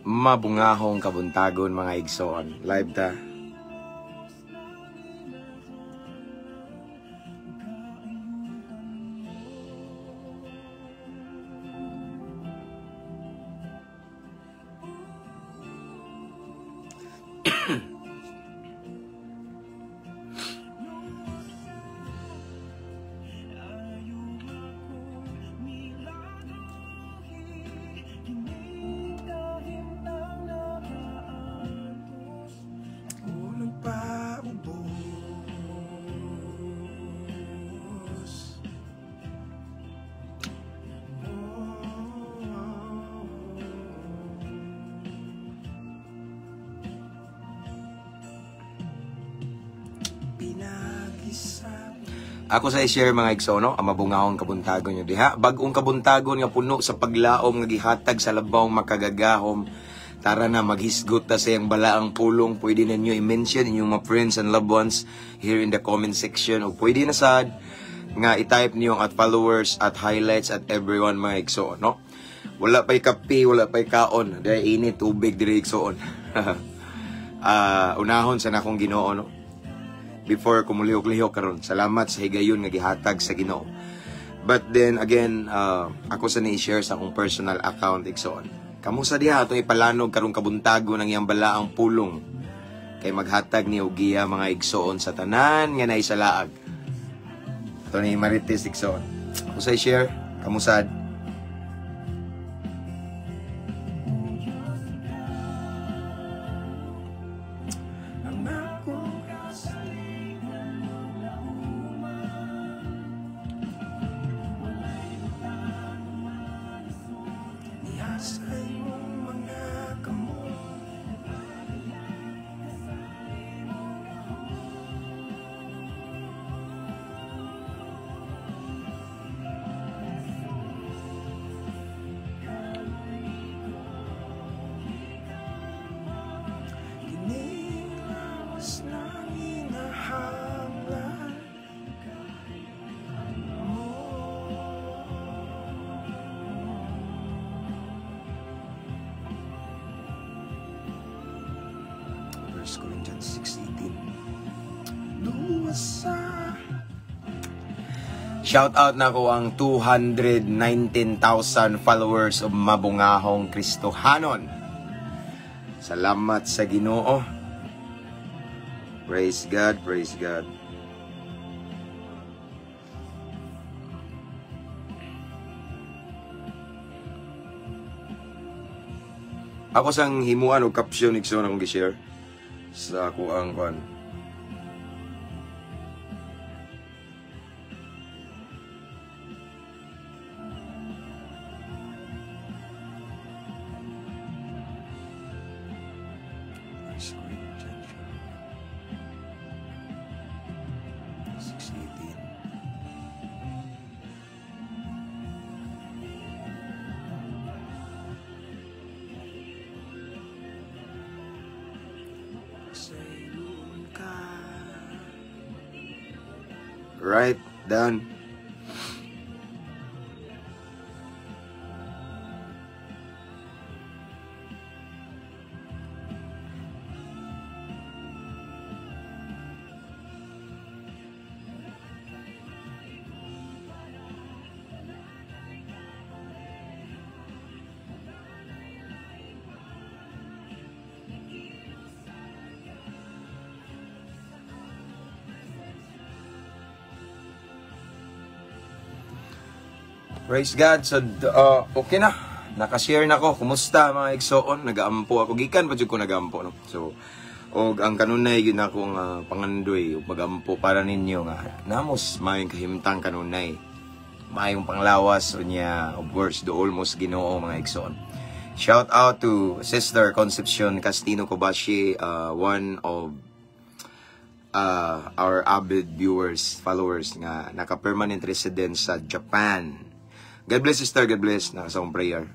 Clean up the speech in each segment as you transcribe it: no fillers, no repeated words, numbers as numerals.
Mabungahong kabuntagon, mga igsoon. Live ta. Ako sa i-share, mga igsoon, no, ang mabungahong kabuntagon nyo diha. Bag-ong kabuntagon nga puno sa paglaom nga gihatag sa labawng makagagahom. Tara na, maghisgot ta sa iyang balaang pulong. Pwede na nyo i-mention inyong mga friends and loved ones here in the comment section. O pwede na sad nga i-type niyo at followers at highlights at everyone, mga igsoon, no? Wala pa'y kape, wala pa'y kaon. Dahil init, tubig, diri, igsoon. Unahon sa nakong Ginoo, no? Before kumulihok-lihok karon. Salamat sa higayon nga gihatag sa Ginoo. But then again, ako sa ni-share sa akong personal account, igsoon. Kamusta diha atong ipalanog karong kabuntago ng iyang balaang pulong kay maghatag ni og giya, mga igsoon, sa tanan nga naisalaag. Ato ni Marites, igsoon. Ako sa i-share, kamusad? 1 Corinthians 6:18. Shout out na ko ang 219,000 followers of Mabungahong Kristohanon. Salamat sa Ginoo. Praise God, praise God. Ako sang himuan og caption, igsoon, akong gi-share sa ako ang kwan. First Corinthians 6:18. Right, done. Praise God. So, okay na. Nakashare na ko. Kumusta, mga igsoon? Nagaampo ako. Gikan pa jud ko nagaampo, no? So, og ang kanunay gyud akong pangandoy ug magampo para ninyo nga namos maayong kahimtang kanunay. Maayong panglawas unya, of course, do almost Ginoo, mga igsoon. Shout out to Sister Concepcion Castino Kobashi, one of our avid viewers, followers nga naka-permanent resident sa Japan. God bless, sister. God bless. Nasa akong prayer.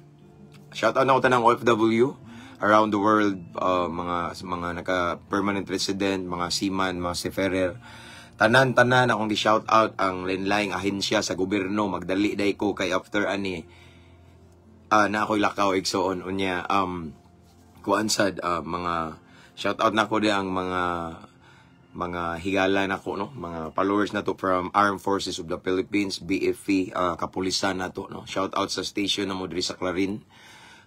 Shout out na ko tanang OFW around the world, mga naka-permanent resident, mga seaman, mga seafarer. Tanan-tanan akong gi-shout out ang lain-laing ahensya sa gobyerno. Magdali day ko kay after ani na ako'y lakaw, igsoon, unya Kuan sad, mga shout out nako di ang mga higala nako, no, mga followers nato from Armed Forces of the Philippines, BFP, kapulisan nato, no. Shout out sa station namo diri sa Clarin.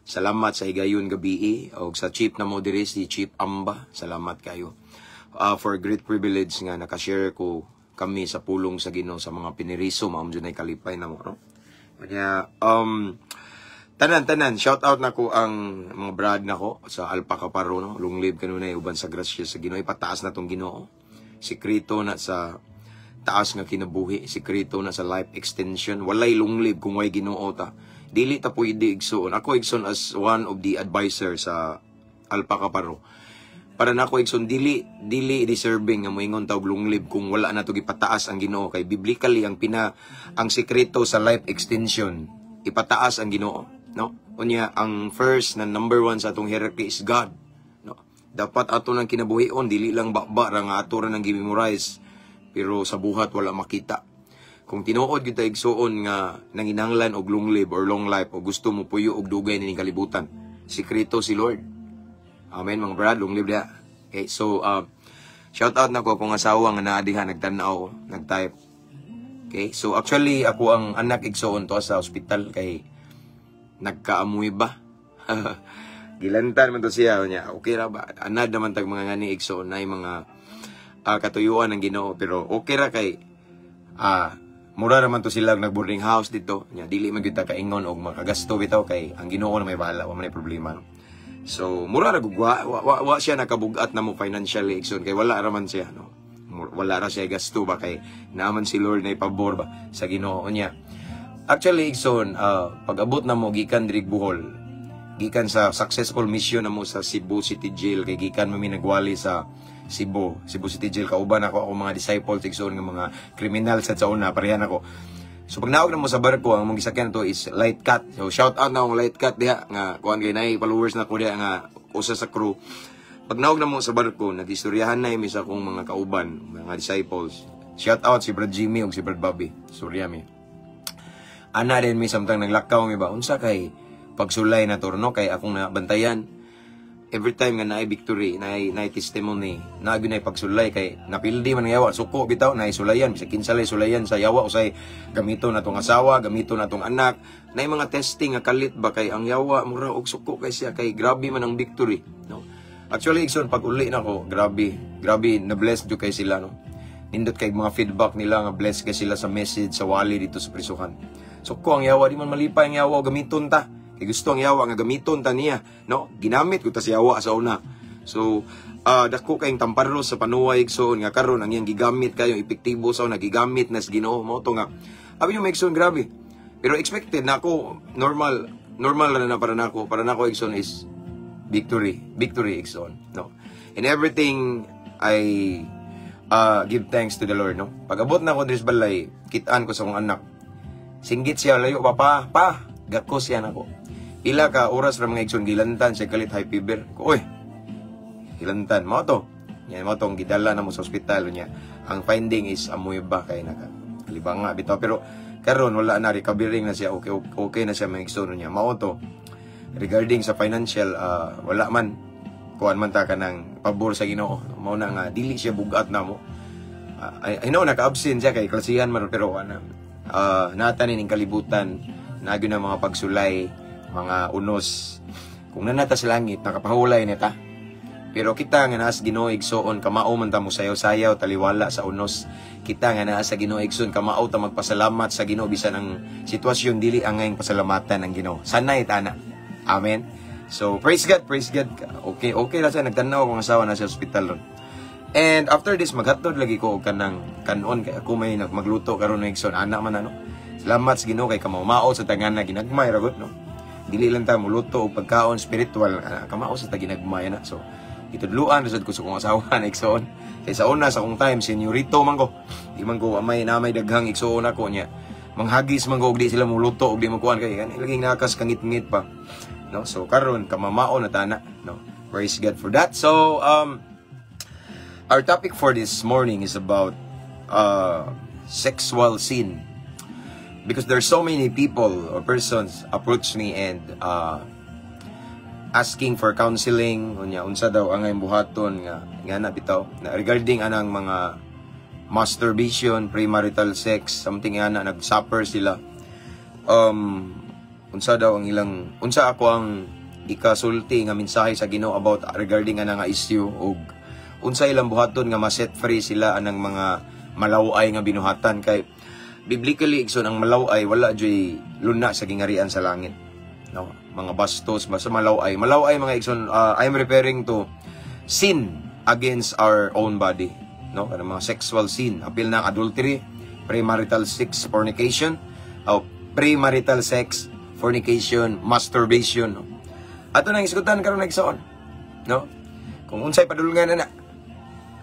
Salamat sa higayon gabii og sa chief namo diri, si Chief Amba. Salamat kayo for great privilege nga nakashare ko kami sa pulong sa Ginoo sa mga piniriso. Mao jud nay kalipay namo, no. Kanya tanan tanan, shout out nako ang mga brad nako sa Alpha Kaparo, no. Long live kanunay uban sa grasya sa Ginoo. Ipataas na tong Ginoo. Sikreto na sa taas nga kinabuhi, sikreto na sa life extension. Walay long live kung way Ginoo ta. Dili ta pwede, igsoon. Ako, igsoon, as one of the advisor sa Alpha Kaparo. Para nako, igsoon, dili deserving nga moingon ta og long live kung wala na to gipataas ang Ginoo, kay biblically ang sikreto sa life extension, ipataas ang Ginoo, no. Unya ang first na number one sa atong hierarchy is God, no. Dapat ato nang kinabuhion, dili lang baba ra nga ato ra nang gi-memorize pero sa buhat wala makita. Kung tinuod gyud ta, igsuon, nga nanginahanglan og long live or long life o gusto mo puyo og dugay nining kalibutan, sikreto si Lord. Amen, mga brad, long live diha. Okay, so shout out nako akong asawa nga naa diha nagtan-aw, nagtype. Okay, so actually ako ang anak, igsuon, to sa ospital kay nagkaamoy ba. Gilantan man to siya niya. Okay ra ba? Anad naman tag mga ngani, igsuon, na mga katuyuan ng Ginoo, pero okay ra kay mura ra man to sila nag boarding house dito. Nya dili man gyud ta kaingon og makagasto bitaw kay ang Ginoo na may bahala, wa man ay problema, no? So mura ra gug wa siya nakabugat na mo financially, igsoon, kay wala ra man siya, no. Wala ra siya gasto ba kay naaman si Lord na ipabor ba sa Ginoo niya. Actually, igsoon, pag-abot na mo gikan diri Bohol, gikan sa successful mission na mo sa Cebu City Jail, kay gikan mami nagwali sa Cebu, Cebu City Jail, kauban ako akong mga disciples, igsoon, nga mga kriminal sa una, parehan ako. So pag naog na mo sa barko, ang mong gisakyan to is Light Cat. So shout out na akong Light Cat diha nga kuan kay naay followers na ko diha nga usa sa crew. Pag naog na mo sa barko, nagistoryahan na mi sa akong mga kauban, mga disciples. Shout out si Brad Jimmy ug si Brad Bobby. Storya mi. Ana din mi samtang naglakaw mi ba, unsa kay pagsulay na torno kay akong nabantayan every time nga naay victory, naay testimony, naa gyud nay pagsulay kay napildi man ang yawa, suko bitaw, naay sulayan, bisag kinsa lay sulayan sa yawa, usay gamito na tong asawa, gamito na tong anak, naay mga testing nga kalit ba kay ang yawa mura og suko kay siya kay grabe man ang victory, no. Actually, igsoon, pag uli nako, grabe, grabe na blessed jud kay sila, no. Nindot kay mga feedback nila nga blessed kay sila sa message sa wali dito sa prisuhan. Suko ang yawa, di man malipay ang yawa gamiton ta. Kay gusto ang yawa nga gamiton ta niya, no? Ginamit ko ta si yawa sa una. So, dako kayong tamparo sa panuway, igsoon, nga karon ang iyang gigamit kayo epektibo sa una gigamit na sa Ginoo mo to nga. Abi nyo, igsoon, grabe. Pero expected na ako, normal normal na para nako, igsoon, is victory, victory, igsoon, no. In everything I give thanks to the Lord, no. Pag abot na ako diri sa balay, kitaan ko sa akong anak. Singgit siya layo pa, pa, pa, gakos siya nako. Pila ka oras ra, mga igsoon, gilantan siya kalit, high fever. Ko, oy. Gilantan mo to. Yan mo tong gidala na mo sa ospital niya. Ang finding is amoy ba kay naka libanga bitaw, pero karon wala na, recovering na siya, okay okay na siya, mga igsoon niya. Mao to, regarding sa financial, wala man kuan man ta kanang pabor sa Ginoo. Mao na nga dili siya bugat na mo. I know naka-absent siya kay klasihan man, pero ana nata ning kalibutan nagyo na mga pagsulay, mga unos. Kung nanata sa langit, nakapahulay nita. Pero kita nga naa sa Ginoo, igsoon, kamao man ta mo sayaw-sayaw taliwala sa unos. Kita nga naa sa Ginoo, igsoon, kamao ta magpasalamat sa Ginoo bisan ang sitwasyon dili angayng pasalamatan ang Ginoo. Sanay tana. Amen. So praise God, praise God. Okay ra siya, nagtanaw akong asawa na sa ospital ron. And after this, maghatod lagi ko og kanang kanon kay ako may magluto karon ng, igsoon, ana man ano. Salamat sa Ginoo kay kamao sa tanan na ginagmay ra gud, no. Dili lang ta muluto og pagkaon spiritual, kamao sa ta ginagmay na. So itudluan ra sad ko sa akong asawa na, igsoon. Kay sa una sa akong time, senyorito man ko. Di man ko amay na may daghang igsoon ako niya. Manghagis man ko og di sila muluto og di man kuan kay kan laging nakas kangit-ngit pa. No? So karon kamamao na tana, no. Praise God for that. So our topic for this morning is about sexual sin. Because there's so many people or persons approach me and Asking for counseling unya unsa daw ang buhaton nga nga na bitaw na regarding anang mga masturbation, premarital sex, something nga na nag-suffer sila. Unsa daw ang ilang, unsa ako ang ikasulti nga mensahe sa Ginoo about regarding ana nga issue ug unsa ilang buhaton nga ma-set free sila anang mga malaway nga binuhatan, kay biblically, igsoon, ang malaway wala joy luna sa gingarian sa langit, no? Mga bastos, basta malaway, malaway, mga igsoon. I'm referring to sin against our own body, no? Kanang mga sexual sin, apil na ang adultery, premarital sex, fornication, o premarital sex, fornication, masturbation, no? Ato nang isgutan karon, igsoon, no, kung unsay padulngan na na,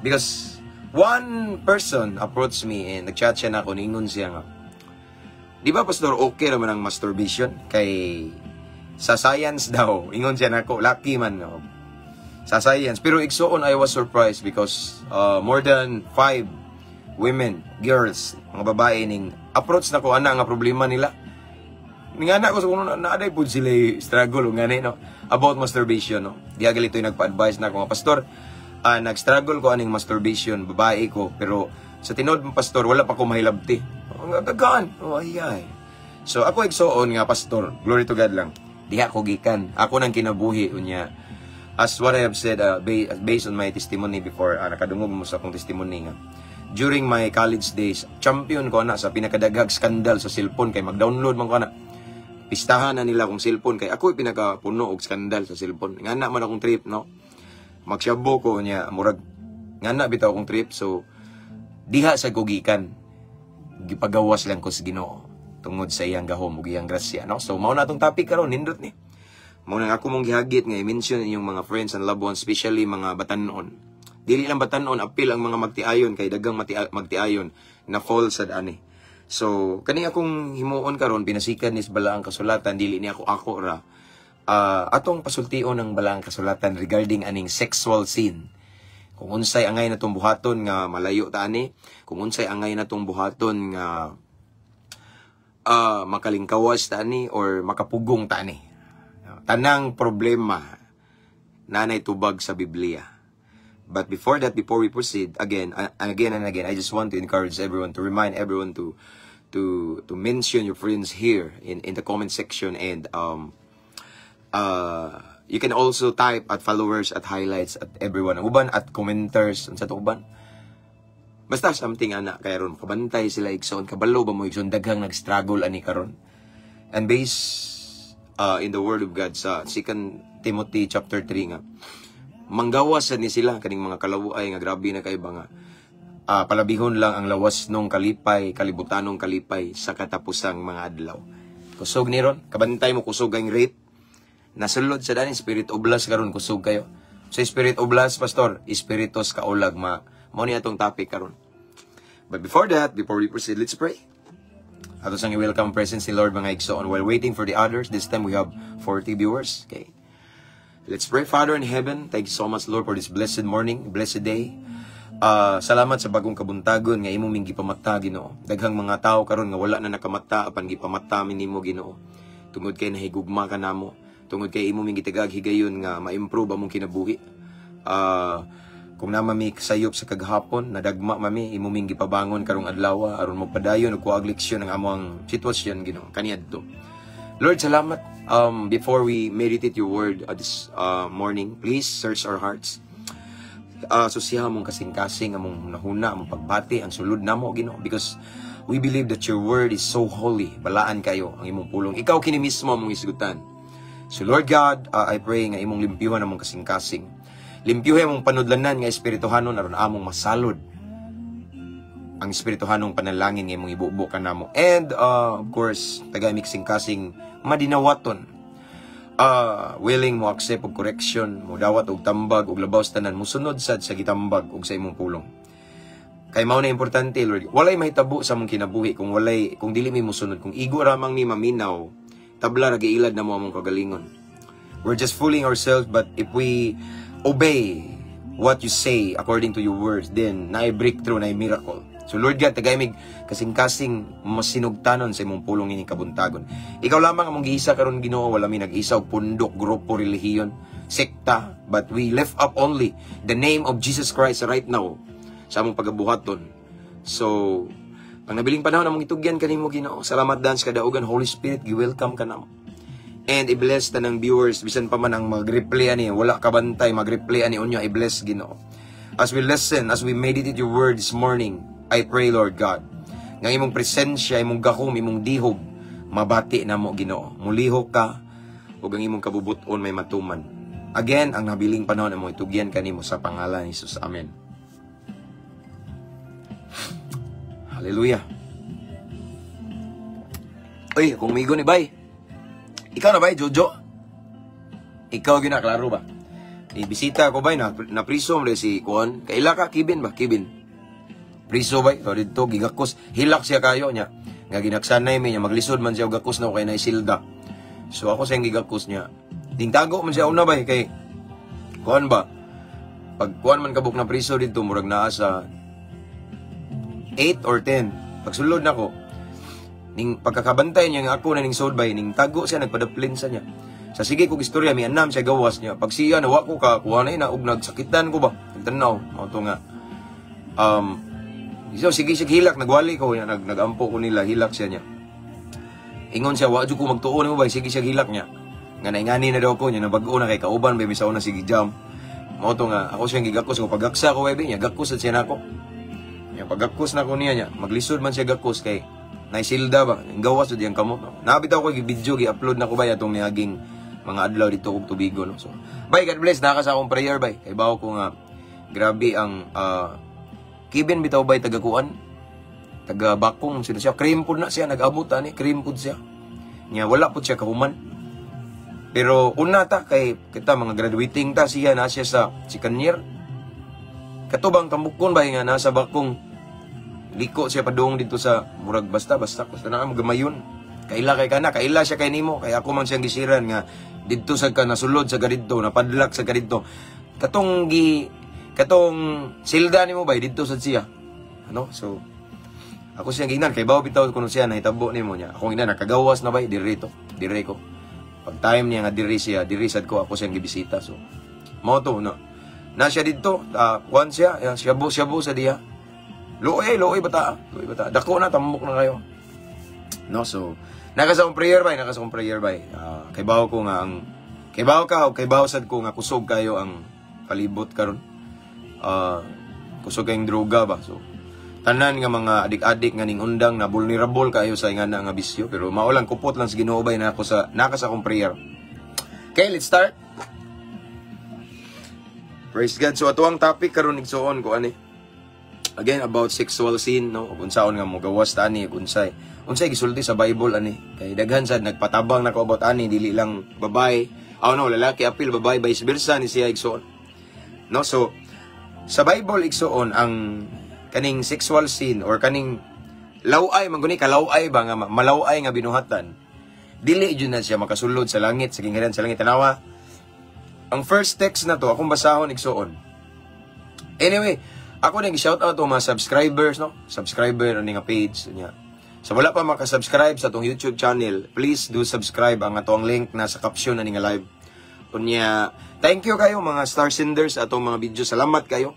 because one person approached me and nagchat siya na ako, ningon siya nga, "Di ba, Pastor, okay naman ang masturbation kay sa science daw," ingon siya nako, lucky man, no, sa science. Pero igsoon, I was surprised because more than five women, girls, mga babae ning approach na ko ana nga problema nila. Nga na ko sa kung na naaday pud sila struggle ug ngani, no, about masturbation, no. Diha gali to'y nagpa-advise na ako nga, "Pastor, nag-struggle ko aning masturbation, babae ko, pero sa tinuod mo, Pastor, wala pa ko mahilabti." Ang gagagan. Oh, ay ay. So ako, igsoon, nga pastor, glory to God lang. Diha ko gikan. Ako nang kinabuhi unya. As what I have said, based on my testimony before, nakadungog mo sa akong testimony nga during my college days, champion ko na sa pinakadaghag scandal sa cellphone kay mag-download man ko na. Pistahan na nila akong cellphone kay ako pinakapuno og skandal sa cellphone. Nga na man akong trip, no. Magsyabo ko niya, murag nga na bitaw akong trip. So diha sa gugikan, gipagawas lang ko sa Ginoo tungod sa iyang gahom ug iyang grasya, no. So mao na atong topic karon, nindot ni. Mao nang ako mong gihagit nga i-mention inyong mga friends and loved ones, especially mga batanon. Dili lang batanon, apil ang mga magtiayon kay daghang magtiayon na fall sad ani. So kani akong himuon karon, pinasikan ni sa balaang kasulatan, dili ni ako ako ra. Atong pasultion ang balaang kasulatan regarding aning sexual sin. Kung unsay angay natong buhaton nga malayo ta ani, kung unsay angay natong buhaton nga makalingkawas ta ani or makapugong ta ani. Tanang problema nanay tubag sa Biblia. But before that, before we proceed, again, and again and again, I just want to encourage everyone, to remind everyone to mention your friends here in the comment section and you can also type at followers, at highlights, at everyone. Ang uban at commenters, unsa to uban? Basta something ana kay ron kabantay sila, igsoon. Kabalo ba mo, igsoon, daghang nag-struggle ani karon. And based in the word of God sa 2 Timothy chapter 3 nga manggawas sad ni sila kaning mga kalaway nga grabe na kay ba nga palabihon lang ang lawas nung kalipay, kalibutanong kalipay sa katapusang mga adlaw. Kusog ni ron, kabantay mo, kusog ang rate. Nasulod sa dani spirit of lust karon, kusog kayo. Sa spirit of lust, Pastor, espiritus kaulag ma mao ni atong topic karon. But before that, before we proceed, let's pray. Ato sang i-welcome presence ni Lord, mga igsoon, while waiting for the others. This time we have 40 viewers. Okay. Let's pray. Father in heaven, thank you so much, Lord, for this blessed morning, blessed day. Salamat sa bagong kabuntagon nga imo ming gipamata, Ginoo. Daghang mga tao karon nga wala na nakamata apan gipamata mi nimo, Ginoo. Tungod kay nahigugma ka namo, tungod kay imo ming gitagag higayon nga ma-improve among kinabuhi. Kung naa mi sayop sa kagahapon, nadagma mami, imo ming gipabangon karong adlaw aron magpadayon og kuag leksyon ang among sitwasyon, Ginoo, kaniadto. Lord, salamat. Before we meditate your word this morning, please search our hearts. Susiha among kasing-kasing, among hunahuna, among pagbati, ang sulod namo, Ginoo, because we believe that your word is so holy. Balaan kayo ang imong pulong. Ikaw kini mismo among isgutan. So Lord God, I pray nga imong limpyuhan among kasing-kasing. Limpyuhan among panudlanan nga espirituhanon aron among masalod ang espirituhanong panalangin nga imong ibubo kanamo. And of course, taga kasing madinawaton. Willing mo accept og correction, mo dawat og tambag og labaw sa tanan mosunod sad sa gitambag og sa imong pulong. Kay mao na importante, Lord. Walay mahitabo sa among kinabuhi kung dili mi mosunod, kung igo ramang mi maminaw, tabla ra giilad namo among kagalingon. We're just fooling ourselves, but if we obey what you say according to your words, then naay breakthrough, naay miracle. So Lord God, tagay mig kasing-kasing masinugtanon sa imong pulong ini kabuntagon. Ikaw lamang among giisa karon, Ginoo, wala mi nag-isa og pundok, grupo, relihiyon, sekta, but we lift up only the name of Jesus Christ right now sa among pagabuhaton. So, ang nabiling panahon among itugyan kanimo, Ginoo. Salamat dan sa kadaugan. Holy Spirit, gi-welcome ka namo. And i-bless tanang viewers bisan pa man ang mag-replay ani, wala kabantay mag-replay ani unya, i-bless, Ginoo. As we listen, as we meditate your word this morning, I pray, Lord God, nga imong presensya, imong gahom, imong dihog mabati namo, Ginoo. Mulihok ka ug ang imong kabubuton may matuman. Again, ang nabiling panahon among itugyan kanimo sa pangalan ni Jesus. Amen. Hallelujah. Uy, kung migo ni bay. Ikaw na bay, Jojo? Ikaw gina, klaro ba? Ibisita ko bay, na priso mo si Kuan. Kaila ka, Kevin ba? Kevin. Priso bay, so dito, gigakos. Hilak siya kayo niya. Nga ginagsanay mi niya, maglisod man siya og gakos na kay na silda. So ako siyang gigakos niya. Dingtago man siya una bay, kay Kuan ba? Pag kuan man kabuk na priso dito, murag naa sa 8 or 10. Pagsulod na ko, ning pagkakabantay niya nga ako na ning sod bay, ning tago siya, nagpadaplin sa niya. Sa sige kog istorya, mi anam siya gawas niya. Pag siya nawa ko ka, kuha na og nagsakitan ko ba. Nagtanaw, mao to nga. So sige siya hilak, nagwali ko niya, nagampo ko nila, hilak siya niya. Ingon siya, wa jud ko magtuon mo ba, sige siya hilak niya. Nga naingani na daw ko niya, nabag-o na kay kauban ba sa una sige jam. Mao to nga ako siyang gigakos ko pagaksa ko webe niya, gakos at siya nako. Niya pagakos na ko niya niya, maglisod man siya gakos kay naisilda ba, ang gawas jud iyang kamot. No? Nabitaw ko gi-video, gi-upload na ko ba atong niaging mga adlaw dito kog tubigo, no. So, bye, God bless, naka sa akong prayer bay. Kay bawo ko nga grabe ang Kevin bitaw bay taga kuan. Taga Bakong sila siya, cream pud na siya nag-abot ani, cream pud siya. Nya wala pud siya kahuman. Pero una ta kay kita mga graduating ta siya na siya sa second year. Kato bang tambukon ba nga nasa Bakong liko siya padung dito sa murag basta basta basta na gamayon. Kaila kay kana, kaila siya kay nimo, kay ako man siyang gisiran nga didto sa ka nasulod sa kadidto, napadlak sa kadidto. Katong silda nimo bay didto sad siya. Ano? So ako siyang giingnan kay bawo bitaw kuno siya nahitabo nimo niya. Ako ingnan nakagawas na bay diri to, diri ko. Pag time niya nga diri siya, diri sad ko ako siyang gibisita. So mao to no. Na siya didto, kuan siya, yan, shabu shabu sa diha. Luoy, luoy bata, luoy bata. Dako na tambok na kayo. No, so naka sa akong prayer bay, naka sa akong prayer bay. Kay bawo ko nga ang kay bawo ka kay bawo sad ko nga kusog kayo ang palibot karon. Kusog kayong droga ba. So tanan nga mga adik-adik nga ning undang na vulnerable kayo sa ingana nga bisyo, pero mao lang kupot lang sa Ginoo bay nako sa naka sa akong prayer. Okay, let's start. Praise God. So ato ang topic karon igsuon ko ani. Again about sexual sin, no, ug unsaon nga mogawas ta ani, ug unsay gisulti sa Bible ani. Kay daghan sad nagpatabang nako about ani, dili lang babae, oh no, lalaki apil babae, vice versa ni siya igsuon. No, so sa Bible igsuon ang kaning sexual sin or kaning laway man guni kalaway ba nga malaway nga binuhatan, dili jud na siya makasulod sa langit, sa gingharian sa langit. Tanawa ang first text na to akong basahon igsuon. Anyway, ako nang shout out to mga subscribers, no, subscriber ani nga page niya. Sa wala pa maka-subscribe sa atong YouTube channel, please do subscribe. Ang atong link na sa caption ani nga live. Unya, thank you kayo mga star senders sa atong mga video. Salamat kayo.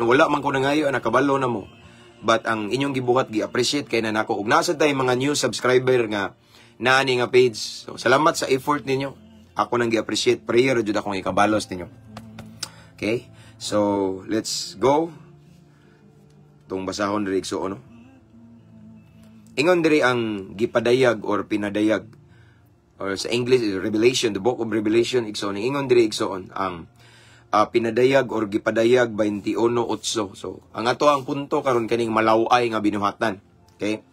No, wala man ko nangayo nakabalo na mo. But ang inyong gibuhat gi-appreciate kay na nako. Ug nasa tay mga new subscriber nga naani nga page. So salamat sa effort ninyo. Ako nang gi-appreciate, prayer jud akong ikabalos ninyo. Okay? So let's go. Tong basahon diri igsuon, no. Ingon diri ang gipadayag or pinadayag or sa English is Revelation, the book of Revelation igsuon. Ingon diri igsuon ang pinadayag or gipadayag 21:8. So, ang ato ang punto karon kaning malaway nga binuhatan. Okay?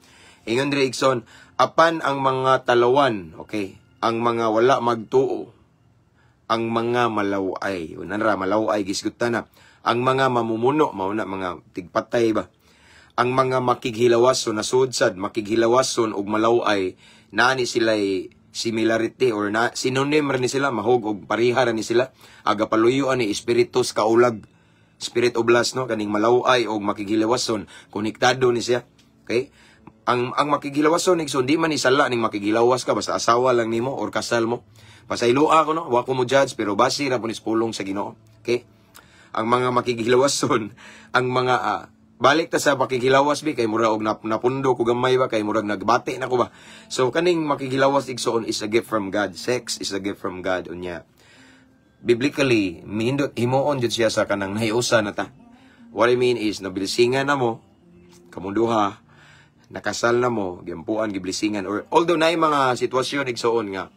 Ingon diri igsoon, apan ang mga talawan, okay, ang mga wala magtuo, ang mga malaway, unanra malaway gisgutan na, ang mga mamumuno, mao na mga tigpatay ba, ang mga makighilawason, nasudsad, makighilawason og malaway, naani sila'y similarity or na synonym ra ni sila, mahog og pareha ra ni sila, aga paluyo ani espiritus kaulag. Spirit of lust, no, kaning malaway og makighilawason, konektado ni siya. Okay? Ang makighilawason, igsoon, di man ni sala ning makighilawas ka basta asawa lang nimo or kasal mo. Pasayloa ko, no, wa ko mo judge, pero base ra po ni sa pulong sa Ginoo. Okay? Ang mga makighilawason, ang mga balik ta sa pakighilawas bi kay mura og napundo ko gamay ba, kay murag nagbati na ko ba. So kaning makighilawas, igsoon, is a gift from God. Sex is a gift from God, unya. Biblically, mihindot himuon jud siya sa kanang nahiusa na ta. What I mean is nabilisingan na mo, kamong duha, nakasal na mo, giampuan, giblisingan, or although naay mga sitwasyon, igsoon, nga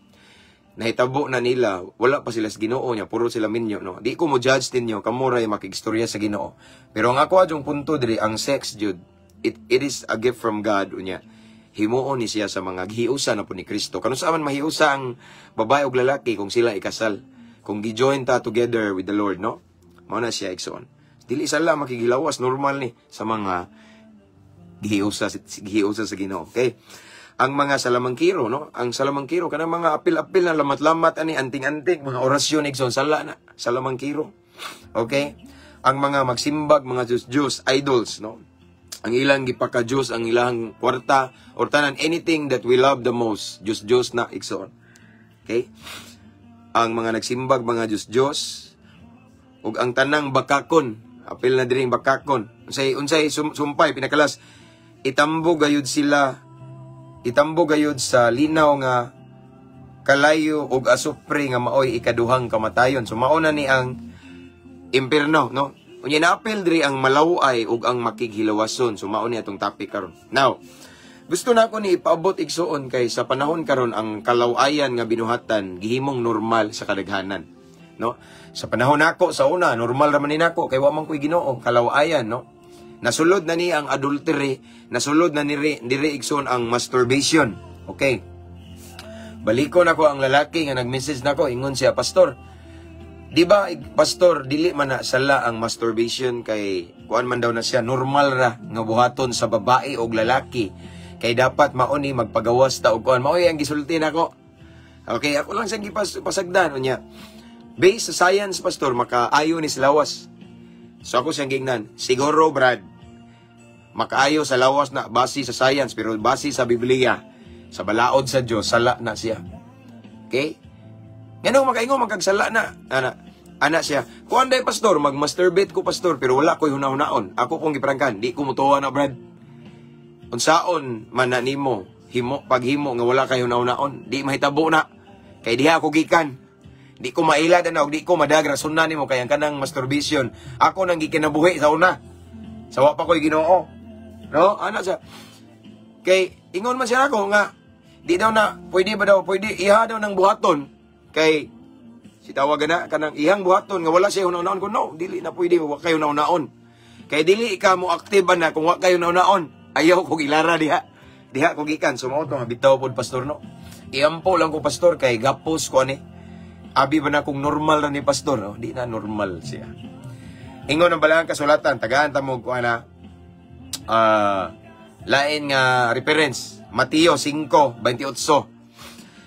nahitabo na nila, wala pa sila sa Ginoo niya, puro sila minyo, no. Di ko mo judge ninyo, kamo ray makigstorya sa Ginoo. Pero ang ako adjong punto diri, ang sex jud, it is a gift from God, unya. Himuon ni siya sa mga gihiusa na po ni Kristo. Kanus-a man mahiusa ang babae ug lalaki kung sila ikasal? Kung gi-join ta together with the Lord, no? Mao na siya, igsoon. Dili sala makigilawas, normal ni sa mga gihiusa sa Ginoo. Okay? Ang mga salamangkiro, no? Ang salamangkiro, kanang mga apil-apil na lamat-lamat ani, anting-anting, mga orasyon, igsoon, sala na, salamangkiro. Okay? Ang mga magsimbag, mga Diyos-Diyos, idols, no? Ang ilang gipaka-Diyos, ang ilang kwarta, or tanan, anything that we love the most, Diyos-Diyos na, igsoon. Okay? Ang mga nagsimbag, mga Diyos-Diyos, ug ang tanang bakakon, apil na diring bakakon. Unsay sumpay, pinakalas, itambo gayud sila, itambo gayud sa linaw nga kalayo ug asupre nga maoy ikaduhang kamatayon. So mao na ni ang impierno, no? Unya naapil diri ang malaway ug ang makighilawason. So mao ni atong topic karon. Now, gusto na ako ni ipaabot, igsuon, kay sa panahon karon ang kalawayan nga binuhatan gihimong normal sa kadaghanan, no? Sa panahon nako sa una, normal ra man ni nako kay wa man ko'y Ginoo, kalawayan, no? Nasulod na ni ang adultery, nasulod na ni diri, igsoon, ang masturbation. Okay. Baliko nako ang lalaki nga nag-message nako, ingon siya, "Pastor, di ba, pastor, dili man na sala ang masturbation kay kuan man daw na siya, normal ra nga buhaton sa babae og lalaki. Kay dapat mao ni magpagawas ta og kuan." Mao ang gisulti nako. Okay, ako lang siyang gipasagdan unya. "Based sa science, pastor, makaayo ni sa lawas." So ako siyang gingnan, "Siguro, Brad, makaayo sa lawas na base sa science, pero base sa Biblia, sa balaod sa Dios, sala na siya." Okay? Ngano makaingon magkagsala na? Ana, ana siya. "Kuan day, pastor, mag-masturbate ko, pastor, pero wala ko'y hunahunaon." Ako kong giprangkan, "Di ko mutuwa na, Brad. Unsaon man na nimo himo paghimo nga wala kay hunahunaon, di mahitabo na. Kay diha ako gikan. Di ko mailad ana og di ko madag rasunan nimo kay ang kanang masturbation ako nang gikinabuhi sa una. Sa wa pa ko'y Ginoo." No? Ana siya. Kay ingon man siya ako nga di daw na pwede ba daw, pwede iha daw ng buhaton kay si tawag na kanang ihang buhaton nga wala siya hunahunaon ko, no, dili na pwede wa kayo hunahunaon. Kay dili ka mo active na kung wa kayo hunahunaon. Ayaw ko ilara diha. Diha ko gikan, so mao to nga bitaw pod, pastor, no. Iampo lang ko, pastor, kay gapos ko ani. Abi ba na kung normal na ni pastor, no? Di na normal siya. Ingon ang balaan kasulatan, tagaan ta mo kuan na lain nga reference, Mateo 5:28.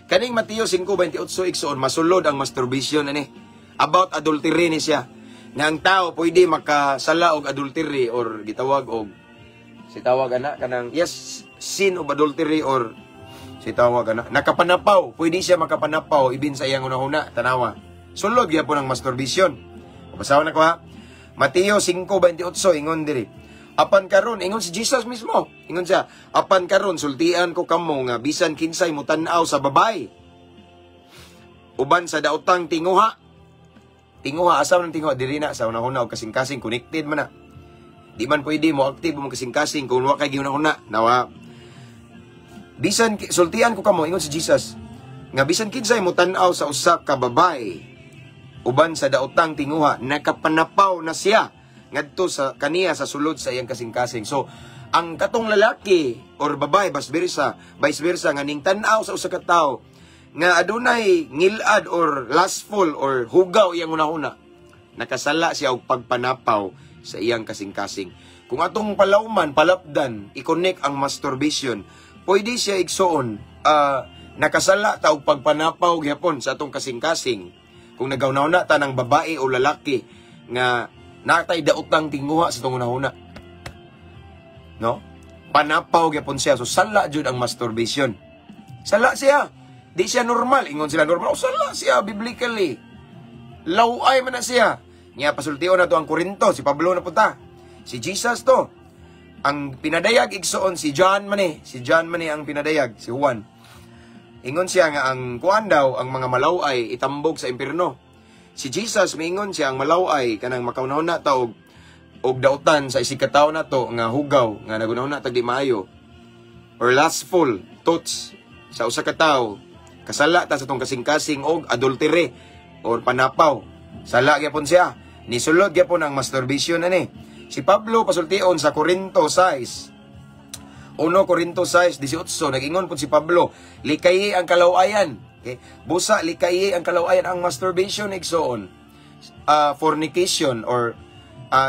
Kaning Mateo 5:28, igsoon, masulod ang masturbation ani. About adultery ni siya. Nga ang tao pwede makasala og adultery or gitawag og si tawag ana kanang, yes, sin of adultery or si tawag ana nakapanapaw, pwede siya makapanapaw ibin sa iyang hunahuna. Tanawa, sulod gyapon ang masturbation. Basahon nako ha. Mateo 5:28, ingon diri, "Apan karon," ingon si Jesus mismo, ingon siya, "apan karon sultian ko kamo nga bisan kinsay mutan-aw sa babay uban sa daotang tinguha." Tinguha, asa man ang tinguha? Diri na sa hunahuna og kasing-kasing, connected man na. Di man pwede mo active mo kasing-kasing kung wa kay gihuna-huna. Nawa. "Bisan sultian ko kamo," ingon si Jesus, "nga bisan kinsay mo tan-aw sa usa ka babay uban sa daotang tinguha, nakapanapaw na siya ngadto sa kaniya sa sulod sa iyang kasing-kasing." So, ang katong lalaki or babae, vice versa nga ning tan-aw sa usa ka tawo nga adunay ngilad or lustful or hugaw iyang hunahuna, nakasala siya og pagpanapaw sa iyang kasing-kasing. Kung atong palawman, palapdan, i-connect ang masturbation, pwede siya, igsoon, nakasala ta og pagpanapaw gyapon sa atong kasing-kasing. Kung nagahuna ta ng babae o lalaki nga Natay daotang tinguha sa atong hunahuna. No? Panapaw gyapon siya. So sala jud ang masturbation. Sala siya. Di siya normal. Ingon sila normal. Oh, sala siya biblically. Laway man na siya. Nya pasultion na to ang Korinto, si Pablo na punta. Si Jesus to. Ang pinadayag, igsoon, si John man eh. Si John man eh ang pinadayag, si Juan. Ingon siya nga ang kuan daw, ang mga malaway itambog sa impierno. Si Jesus miingon siya ang malaway, kanang makaunahuna ta og dautan sa isig ka tawo nato nga hugaw nga nagunahuna tag di maayo or lustful thoughts sa usa ka tawo, kasala ta sa tong kasing-kasing og adultery or panapaw. Sala gyapon siya. Nisulod gyapon ang masturbation ani. Si Pablo pasultion sa Corinto 6, 1 Corinto 6:18, nag-ingon po si Pablo, "Likayi ang kalawayan." Okay? Busa likayi ang kalawayan, ang masturbation, igsoon. Fornication or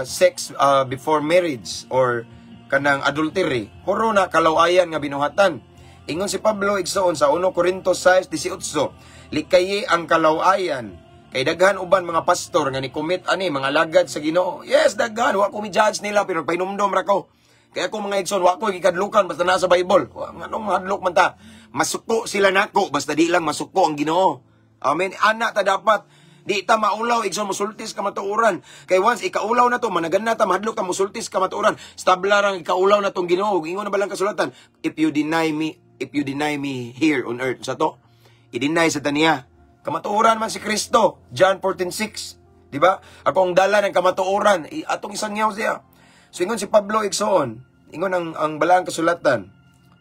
sex before marriage or kanang adultery. Puro na kalawayan nga binuhatan. Ingon si Pablo, igsoon, sa 1 Corinto 6:18, "Likayi ang kalawayan." Kay daghan uban mga pastor nga ni commit ani, mga lagad sa Ginoo. Yes, daghan, wa ko mi judge nila pero pahinumdom ra ko. Kaya ako, mga igsoon, wa ko gikadlukan basta naa sa Bible. Wa nganong mahadlok man ta? Masuko sila nako basta di lang masuko ang Ginoo. Amen. Ana ta dapat. Di ta maulaw, igsoon, musultis kamatuoran. Kay once ikaulaw na to, managan na ta, mahadlok ka musultis kamatuoran. Stabla rang ikaulaw na tong Ginoo. Ingon na ba lang kasulatan? "If you deny me, if you deny me here on earth," sa to, i-deny sa taniya. Kamatuoran man si Kristo. John 14:6. Di ba? "Ako ang dala ng kamatuoran." Atong isangyaw siya. So ingon si Pablo, igsoon, ingon ang balaang kasulatan,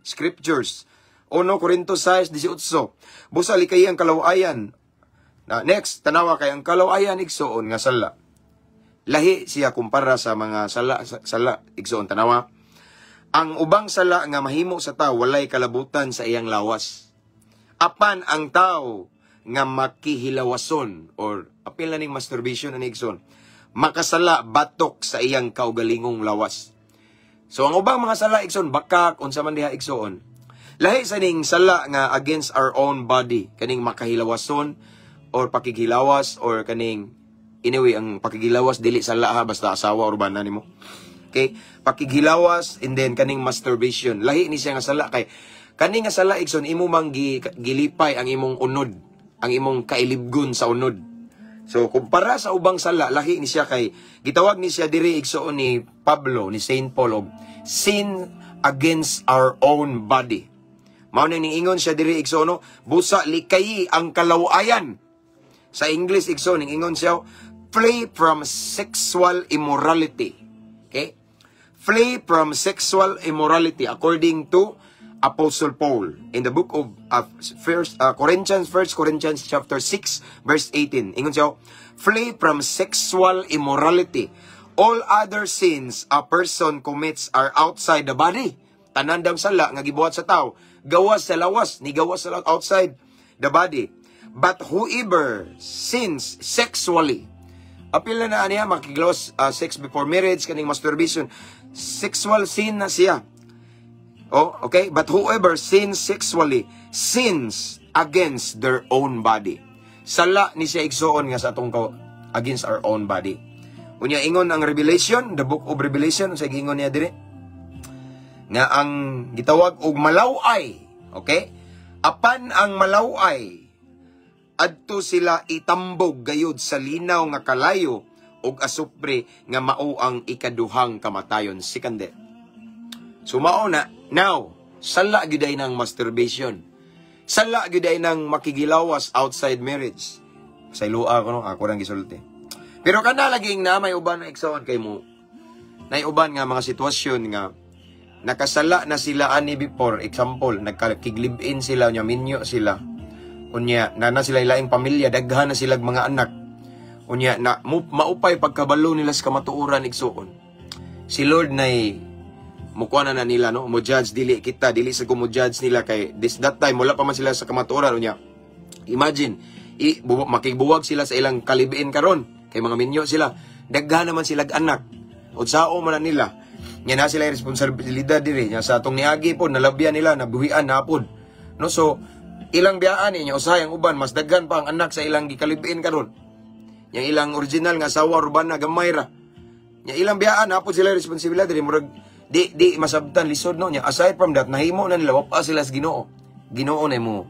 scriptures, 1 Corinto 6:18, "Busa likay ang kalawayan." Na, next, tanawa kay ang kalawayan, igsoon, nga sala. Lahi siya kumpara sa mga sala, sala, igsoon, tanawa. Ang ubang sala nga mahimo sa tao walay kalabutan sa iyang lawas. Apan ang tao nga makihilawason or apil na ning masturbation ani, igsoon, makasala batok sa iyang kaugalingong lawas. So ang ubang mga sala, igsoon, bakak unsa man diha, igsoon. Lahi sa ning sala nga against our own body, kaning makahilawason or pakighilawas or kaning, anyway, ang pakighilawas dili sala ha, basta asawa or bana nimo. Okay? Pakighilawas and then kaning masturbation. Lahi ni siya nga sala kay kani nga sala, igsoon, imo mang gilipay ang imong unod, ang imong kailibgon sa unod. So kumpara sa ubang sala, lahi ni siya kay gitawag ni siya diri, igsoon, ni Pablo, ni Saint Paul og sin against our own body. Mao nang ingon siya diri, igsoon, no, "Busa likayi ang kalawayan." Sa English, igsoon, ingon siya, "Flee from sexual immorality." Okay? Flee from sexual immorality according to Apostle Paul in the book of First Corinthians, First Corinthians chapter 6 verse 18. Ingon siya, "Flee from sexual immorality. All other sins a person commits are outside the body." Tanan daw sala nga gibuhat sa tao, gawas sa lawas, ni gawas sa lawas, outside the body. "But whoever sins sexually," apil na na niya makiglawas, sex before marriage, kaning masturbation, sexual sin na siya. Oh, okay? "But whoever sins sexually sins against their own body." Sala ni siya, igsoon, nga sa atong against our own body. Unya ingon ang Revelation, the book of Revelation, sa ingon niya dire nga ang gitawag og malaway, okay? Apan ang malaway adto sila itambog gayud sa linaw nga kalayo ug asupre nga mao ang ikaduhang kamatayon, second death. So mao na, now, sala gyud ay ng masturbation. Sala gyud ay ng makigilawas outside marriage. Sa ilua ko no, ako rang gisulti. Pero kana laging na may uban na, igsoon, kay mo. Nay uban nga mga sitwasyon nga nakasala na sila ani before, example, nagkakiglib-in sila, unya minyo sila. Unya, na na sila ilaing pamilya, daghan na sila mga anak. Unya, na, maupay pagkabalo nila sa kamatuoran, igsoon. Si Lord nay mukuha na na nila, no, mo judge. Dili kita, dili sa ko mo judge nila kay this that time wala pa man sila sa kamatuoran. Unya imagine makibuwag sila sa ilang ka-live-in karon kay mga minyo sila, daghan naman sila anak, unsao man na nila nya na sila responsibilidad diri nya sa atong niagi pod nalabyan nila, nabuhian na pod, no? So ilang biyaan niya usahay ang uban mas daghan pa ang anak sa ilang gika-live-in karon. Yang ilang original nga asawa urbana gamay ra. Nya ilang biyaan hapon sila responsibilidad diri, murag di masabtan, lisod, no? Nya aside from that, nahimo na nila, wa sila sa Ginoo. Ginoo na mo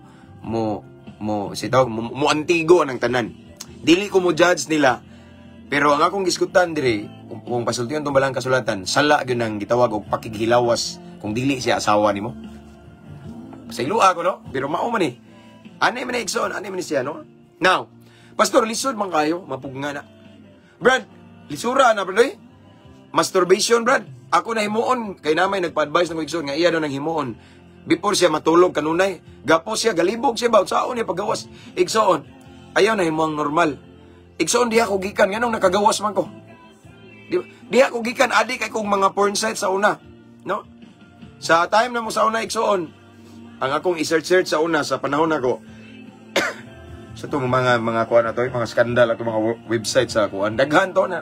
si tawag mo antigo ang tanan. Dili ko mo judge nila. Pero ang akong gisgutan diri, kung pasultihan tong balang kasulatan, sala gyud nang gitawag og pakighilawas kung dili siya asawa nimo. Sa ilua ko, no? Pero mao man eh. Ani man ni, igsoon, ani man ni siya, no? Now, Pastor, lisod man kayo, mapugna na. Brad, lisura na, brad, eh. Masturbation, Brad. Ako na himuon, kay namay nagpa-advise ng igsoon nga iya daw nang himuon. Before siya matulog kanunay, gapos siya, galibog siya ba, saon niya pagawas. Igsoon, ayaw na himuang normal. Igsoon, diha ko gikan, nganong nakagawas man ko? Diha ko gikan, adi kay kong mga porn site sa una. No? Sa time na mo sa una, igsoon, ang akong i-search-search sa una, sa panahon nako, sa itong mga kuan na to, mga skandal ato mga website sa kuan, daghan to na.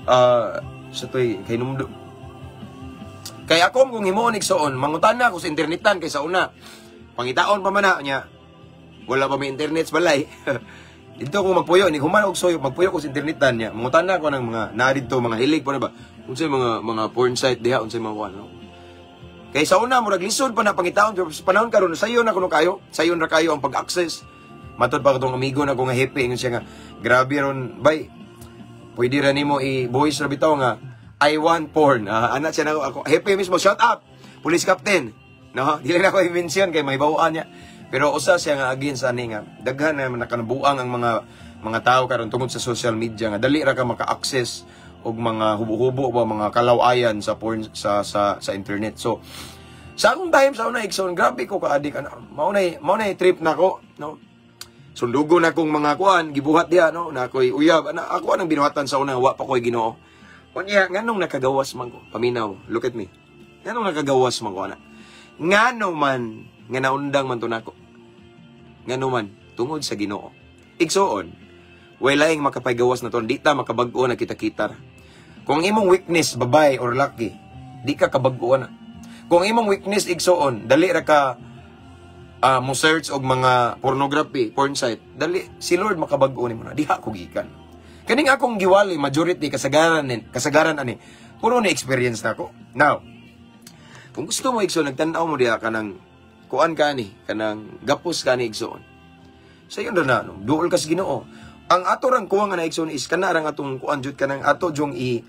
Ah, sa to'y kay numdo. Kay ako kung himuon, igsoon, mangutana ako sa internetan kay sa una. Pangitaon pa man na niya. Wala pa may internet sa balay. Dito ako magpuyo, ni human og suyo, magpuyo ko sa internetan niya. Mangutana ko ng mga naa didto, mga hilig po na ba. Unsay mga porn site diha, unsay mga kuan, no? Kay sa una murag lisod pa na pangitaon, pero sa panahon karon sayo na kuno kayo, sayon ra kayo ang pag-access. Matod pa katong amigo na ko nga happy, ingon siya nga grabe ron bay. Pwede ra nimo i-voice ra bitaw nga "I want porn." Ah, ana siya na ako happy mismo, shout out. Police captain. No, dili na ko i-mention kay may bawaan niya. Pero usa siya nga against ani nga daghan na nakanabuang ang mga tao karon tungod sa social media nga dali ra ka maka-access og mga hubo-hubo ba, mga kalawayan sa porn sa internet. So sa akong time sa una, igsoon, grabe ko ka-addict ana. Mao na trip nako, no? Sundugo na kong mga kuan gibuhat diha, no, na ako'y uyab ana, ako anang binuhatan sa una, wa pa ko'y Ginoo. Unya nganong nakagawas man ko? Paminaw, look at me. Nganong nakagawas man ko ana? Ngano man nga naundang man to nako? Ngano man tungod sa Ginoo. Igsoon, way laing makapaygawas na to, di ta makabag-o na kita-kita ra. Kung imong weakness babae or laki, di ka kabag-o na. Kung imong weakness, igsoon, dali ra ka mo search og mga pornography, porn site, dali si Lord makabag-o nimo na. Diha ko gikan. Kaning akong giwali, majority kasagaran kasagaran ani. Puro ni experience nako. Now, kung gusto mo, igsoon, nagtan-aw mo diha kanang kuan ka ni, kanang gapos ka ni, igsoon. Sa yun na, no, duol ka sa Ginoo. Ang ato rang kuwang nga na, igsoon, is kana rang atong kuan jud, kanang ato jung i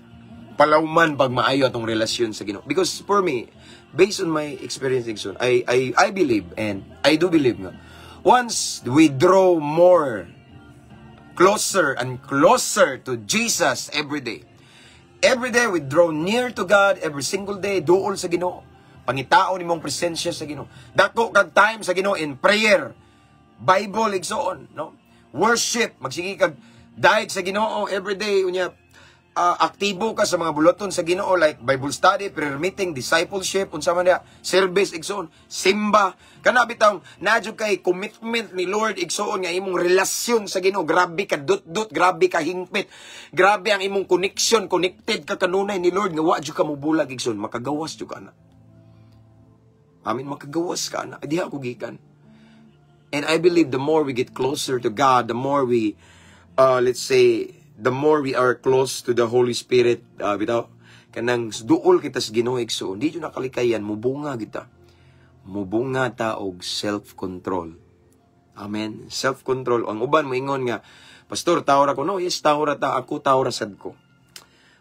palawman pag maayo atong relasyon sa Ginoo. Because for me, based on my experience, igsoon, I believe and I do believe nga once we draw more closer and closer to Jesus every day. Every day we draw near to God, every single day, duol sa Ginoo. Pangitaon nimong presensya sa Ginoo. Dako kag time sa Ginoo in prayer. Bible, igsoon, no? Worship, magsige kag diet sa Ginoo every day unya aktibo ka sa mga buluton sa Ginoo like Bible study, prayer meeting, discipleship, unsa man diha, service, igsoon, simba. Kana bitawng naa jud kay commitment ni Lord, igsoon, nga imong relasyon sa Ginoo grabe ka dut-dut, grabe ka hingpit. Grabe ang imong connection, connected ka kanunay ni Lord nga wa jud ka mobulag, igsoon, makagawas jud ka na. Amin, makagawas ka na. Diha ako gikan. And I believe the more we get closer to God, the more we, let's say, the more we are close to the Holy Spirit, bitaw, kanang duol kita sa Ginoo, igsoon, di jud nakalikayan, mubunga kita. Mubunga ta og self-control. Amen. Self-control. Ang uban moingon nga, "Pastor, tao ra ko." No, yes, tao ra ta. Ako, tao ra sad ko.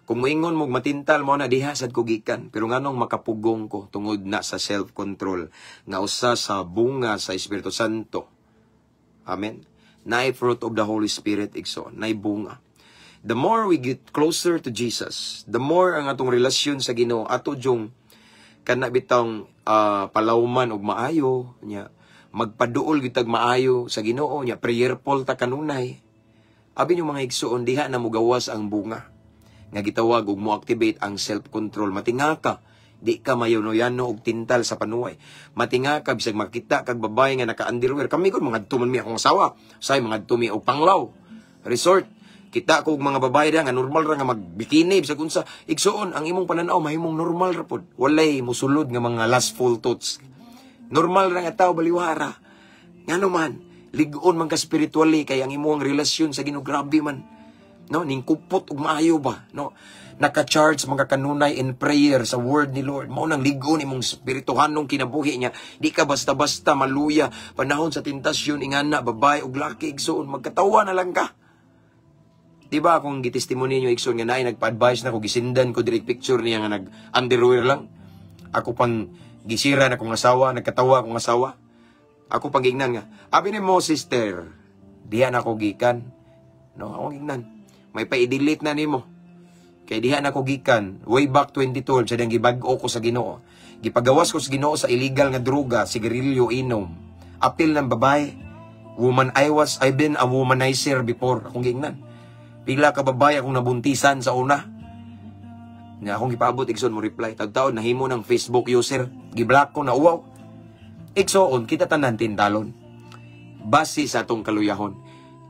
Kung moingon mo matintal mo na, diha sad ko gikan. Pero nganong makapugong ko? Tungod na sa self-control nga usa sa bunga sa Espiritu Santo. Amen. Naay fruit of the Holy Spirit, igsoon, naay bunga. The more we get closer to Jesus, the more ang atong relasyon sa Ginoo ato jung kana bitawng palawman og maayo nya, magpaduol gitag maayo sa Ginoo nya, prayerful ta kanunay. Abi nyo, mga igsoon, diha na mugawas ang bunga nga gitawag og mo-activate ang self-control. Matinga ka, di ka mayuno-yano og tintal sa panuway. Matinga ka bisag makita kag babae nga naka-underwear. Kami gud mangadto man mi akong asawa. Say mangadto mi og Panglao Resort. Kita ko og mga babae diha nga normal ra nga magbikini bisag unsa. Igsoon, ang imong pananaw mahimong normal ra pod. Walay musulod nga mga lustful thoughts. Normal ra nga tao baliwara. Ngano man, ligon man ka spiritually kay ang imong relasyon sa Ginoo grabe man. No, ning kupot ug maayo ba, no? Naka-charge mga kanunay in prayer sa word ni Lord. Mao nang ligon imong spirituhanong kinabuhi niya. Di ka basta-basta maluya panahon sa tentasyon ingana, babae ug laki, igsoon, magkatawa na lang ka. Di ba akong gitestimony niyo, igsoon, nga naay nagpa-advise na ko, gisendan ko direct picture niya nga nag underwear lang. Ako pang gisira na kong asawa, nagkatawa akong asawa. Ako pang gingnan nga, "Abi ni mo, sister, diha na ako gikan." No, ako gingnan. "May pa-delete na nimo. Kay diha na ako gikan way back 2012 sa diyang gibag-o ko sa Ginoo. Gipagawas ko sa Ginoo sa illegal nga droga, sigarilyo, inom. Apil ng babae. Woman, I've been a womanizer before." Akong gingnan. Pila ka babae akong nabuntisan sa una. Nga akong gipaabot, igsoon, mo reply. Tagtaon nahimo ng Facebook user. Giblock ko na uwaw. Igsoon, kita tanan tintalon. Base sa atong kaluyahon.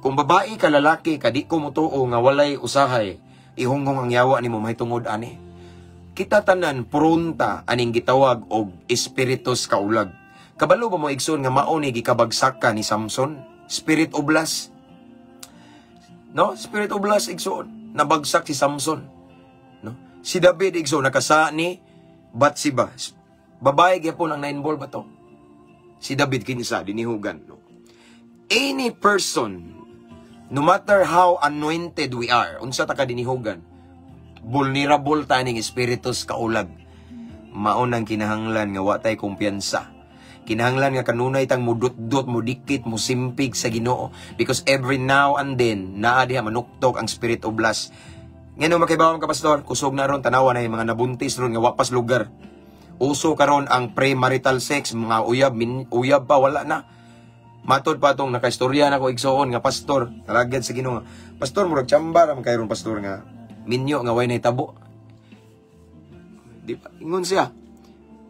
Kung babae ka, lalaki ka, di ko motuo nga walay usahay ihunghong ang yawa nimo mahitungod ani. Kita tanan prone ta aning gitawag og espiritus kaulag. Kabalo ba mo, igsoon, nga mao ni gikabagsak ni Samson? Spirit of lust. No? Spirit of lust, igsoon. Nabagsak si Samson. No? Si David, igsoon, nakasa ni Bathsheba. Babae gyapon ang na-involve ba to? Si David kinsa dinihugan, no? Any person, no matter how anointed we are, unsa ta ka dinihugan, vulnerable ta ning espiritus kaulag. Mao nang kinahanglan nga wa tay kumpiyansa. Kinahanglan nga kanunay tang mudutdot, mudikit, musimpig sa Ginoo because every now and then naa diha manuktok ang spirit of lust. Ngano makaibaw ka, pastor? Kusog na ron, tanawa na yung mga nabuntis ron nga wapas lugar. Uso karon ang premarital sex, mga uyab, uyab pa wala na. Matod pa tong nakaistorya na ko, igsoon, nga pastor, kalagad sa Ginoo. Pastor, murag tsamba ra man kay ron, pastor, nga minyo nga way nahitabo. Di ba? Ingon siya.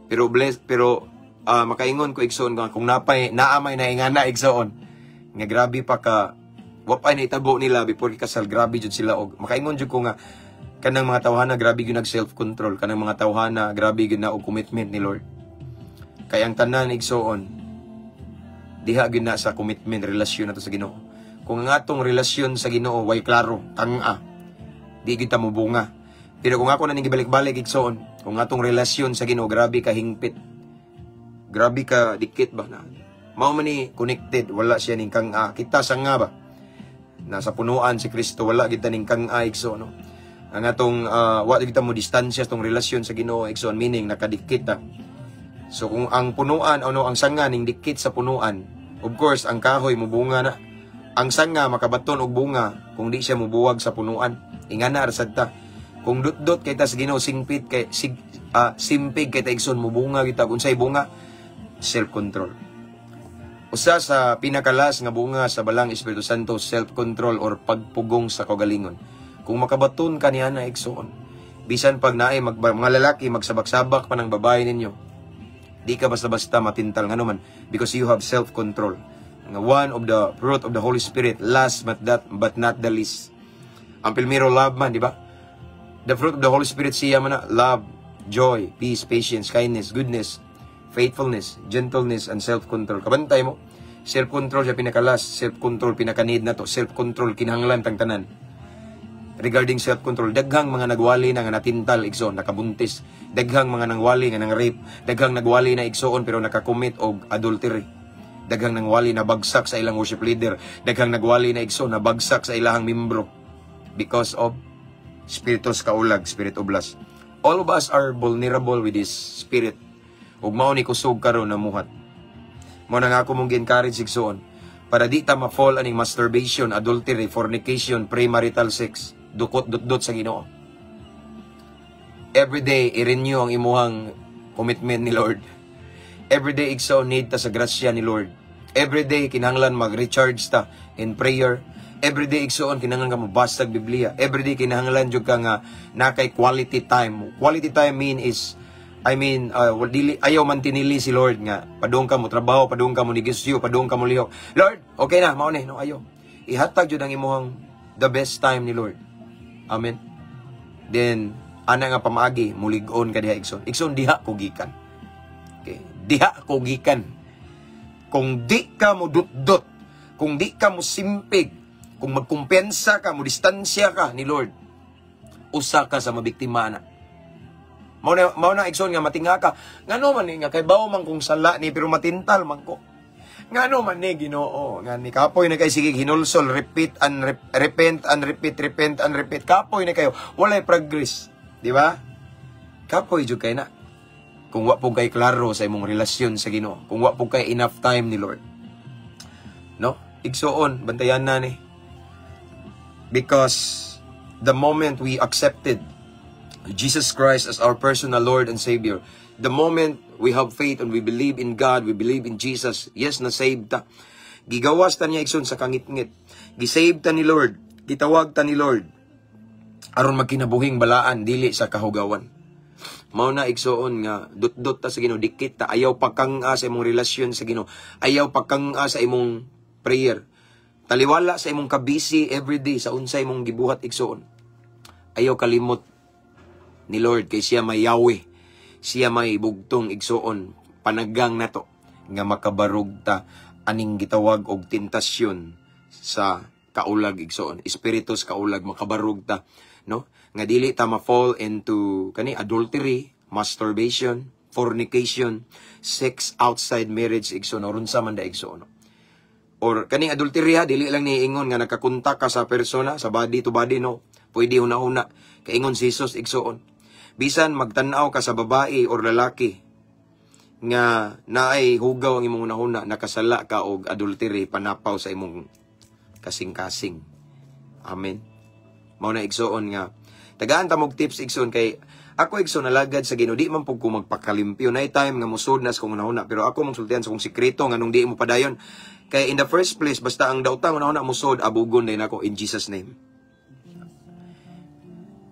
Pero bless, pero makaingon ko, igsoon, nga kung napay naamay na ingana, igsoon, nga grabe pa ka wa pa nahitabo nila before kasal, grabe jud sila og makaingon jud ko nga kanang mga tawhana grabe gyud nag self control, kanang mga tawhana grabe gyud na og commitment ni Lord. Kay ang tanan, igsoon, diha gyud na sa commitment, relasyon nato sa Ginoo. Kung ang atong relasyon sa Ginoo way klaro, tanga, di gyud ta mobunga. Pero kung ako na ning gibalik-balik, igsoon, kung atong relasyon sa Ginoo grabe ka hingpit, grabe ka dikit ba na, mao man ni connected, wala siya ning kang-a. Kita sa nga ba nasa punuan si Kristo, wala kita ning kang-a, igsoon, no? Ang atong wa kita mo distansya tong relasyon sa Ginoo, igsoon, meaning nakadikit ta. So kung ang punuan ano ang sanga ning dikit sa punuan, of course ang kahoy mobunga na. Ang sanga makabaton og bunga kung di siya mobuwag sa punuan. Ingana ra sad ta. Kung dutdot kay ta sa Ginoo, singpit kay sig, simpig kay ta, igsoon, mobunga kita. Kung say bunga, self-control. Usa sa pinakalas nga bunga sa Balang Espiritu Santo, self-control or pagpugong sa kaugalingon. Kung makabaton ka niya na, igsoon, bisan pag naay mga lalaki magsabak-sabak pa ng babae ninyo, di ka basta-basta matintal, ngano man, because you have self-control. Nga one of the fruit of the Holy Spirit, last but not the least. Ang primero, love man, di ba? The fruit of the Holy Spirit siya man na love, joy, peace, patience, kindness, goodness, faithfulness, gentleness, and self-control. Kabantay mo, self-control siya pinakalas, self-control pinaka-need na to, self-control kinahanglan tang tanan. Regarding self-control, daghang mga nagwali na nga natintal, igsoon, nakabuntis. Daghang mga nangwali nga nang rape, daghang nagwali na, igsoon, pero nakakommit og adultery. Daghang nangwali na bagsak sa ilang worship leader, daghang nagwali na, igsoon, na bagsak sa ilahang membro because of spiritus kaulag, spirit of lust. All of us are vulnerable with this spirit. Ug mao ni kusog karon na muhat. Mao na nga ako mong gi-encourage, igsoon, para di ta ma-fall aning masturbation, adultery, fornication, premarital sex, dukot dot sa Ginoo. Every day i-renew ang imuhang commitment ni Lord. Every day, igsoon, need ta sa grasya ni Lord. Every day kinahanglan mag-recharge ta in prayer. Every day, igsoon, kinahanglan ka mobasa og Biblia. Every day kinahanglan jud ka nga nakay quality time. Quality time mean is, I mean, dili, ayaw man tinili si Lord nga padung ka mo trabaho, padung ka mo negosyo, padung ka mo lihok. "Lord, okay na, mao ni," no, ayaw. Ihatag jud ang imuhang the best time ni Lord. Amen. Then ana nga pamaagi mulig-on ka diha, igsoon. Igsoon, diha ko gikan. Okay. Diha ko gikan. Kung di ka mo dutdot, kung di ka mo simpig, kung Kung magkumpiyansa ka, mo distansya ka ni Lord, usa ka sa mabiktima na. Mao na, igsoon, nga matinga ka. Ngano man ni nga kay bawo man kong sala ni pero matintal man ko. Ngano man ni, Ginoo, nga ni kapoy na kay sige hinulsol, repeat and repent and repeat, repent and repeat. Kapoy na kayo, walay progress, di ba? Kapoy jud kay na. Kung wa po kay klaro sa imong relasyon sa Ginoo, kung wa po kay enough time ni Lord. No? Igsoon, bantayan na ni. Because the moment we accepted Jesus Christ as our personal Lord and Savior, the moment we have faith and we believe in God, we believe in Jesus, yes, na-save ta. Gigawas ta niya, igsoon, sa kangitngit. Gisave ta ni Lord, gitawag ta ni Lord aron magkinabuhing balaan dili sa kahugawan. Mao na, igsoon, nga dut-dot ta sa Ginoo, dikit ta, ayaw pagkang-a sa imong relasyon sa Ginoo, ayaw pagkang-a sa imong prayer. Taliwala sa imong kabisi everyday sa unsay imong gibuhat, igsoon. Ayaw kalimot ni Lord kay siya may Yahweh. Siya may bugtong, igsoon, panagang nato nga makabarog ta aning gitawag og tentasyon sa kaulag, igsoon. Espiritu sa kaulag, makabarog ta, no? Nga dili ta ma-fall into kani adultery, masturbation, fornication, sex outside marriage, igsoon, or unsa man da, igsoon. No? Or kaning adultery ha, dili lang ni ingon nga nakakontak ka sa persona sa body to body, no. Pwede una-una. Kaingon si Jesus, igsoon. Bisan magtan-aw ka sa babae or lalaki nga naay hugaw ang imong hunahuna, nakasala ka og adultery, panapaw sa imong kasing-kasing. Amen. Mao na, igsoon, nga tagaan ta mog tips, igsoon, kay ako, igsoon, alagad sa Ginoo, di man pud ko magpakalimpyo. Na time nga musod na sa kong hunahuna, pero ako mong sultihan sa kong sikreto nga nung di mo padayon. Kay in the first place, basta ang daotang hunahuna musod, abugon din ako in Jesus' name.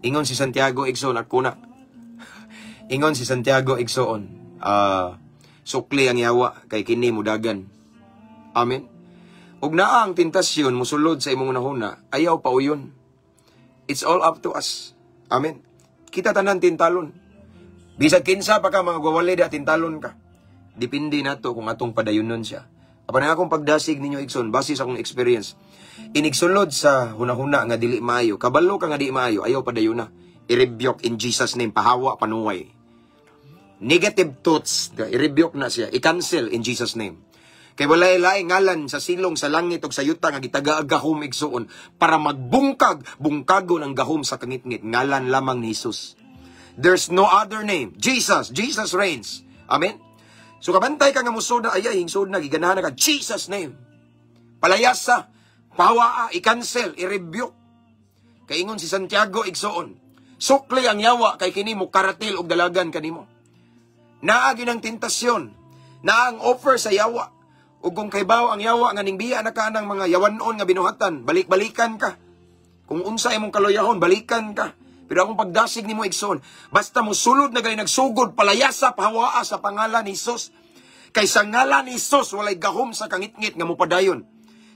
Ingon si Santiago, igsoon, ako na. Ingon si Santiago, igsoon, sukli ang yawa kay kini mudagan. Amen. Ug naa ang tentasyon musulod sa imong hunahuna, ayaw pauyon. It's all up to us. Amen. Kita tanan tintalon. Bisag kinsa pa ka mga gwawali da, tintalon ka. Depende nato kung atong padayunon siya. Apan ang akong pagdasig ninyo, igsoon, base sa akong experience, inigsulod sa hunahuna nga dili maayo, kabalo ka nga di maayo, ayaw padayuna. I-rebuke in Jesus' name, pahawa panuway. Negative thoughts, i-rebuke na siya, i-cancel in Jesus' name. Kay walay laing ngalan sa silong sa langit ug sa yuta nga gitaga gahom, igsuon, para magbungkag, bungkagon ang gahom sa kangitngit, ngalan lamang ni Jesus. There's no other name. Jesus, Jesus reigns. Amen. So kabantay ka nga musod na, ay, hingsod na, giganahan na ka, Jesus' name. Palayasa, pahawaa, i-cancel, i-rebuke. Kaingon si Santiago, igsoon, sukli ang yawa kay kini mo karatil og dalagan kanimo. Naa gyud ang tentasyon, naa ang offer sa yawa. Ug kung kaybaw ang yawa nga ning biya na ka ng mga yawanon nga binuhatan, balik-balikan ka. Kung unsa imong kaluyahon, balikan ka. Pero akong pagdasig nimo, igsoon, basta mo sulod na gali nagsugod, palayasa, pahawaa sa pangalan ni Jesus. Kay sa ngalan ni Jesus, walay gahom sa kangitngit nga mopadayon.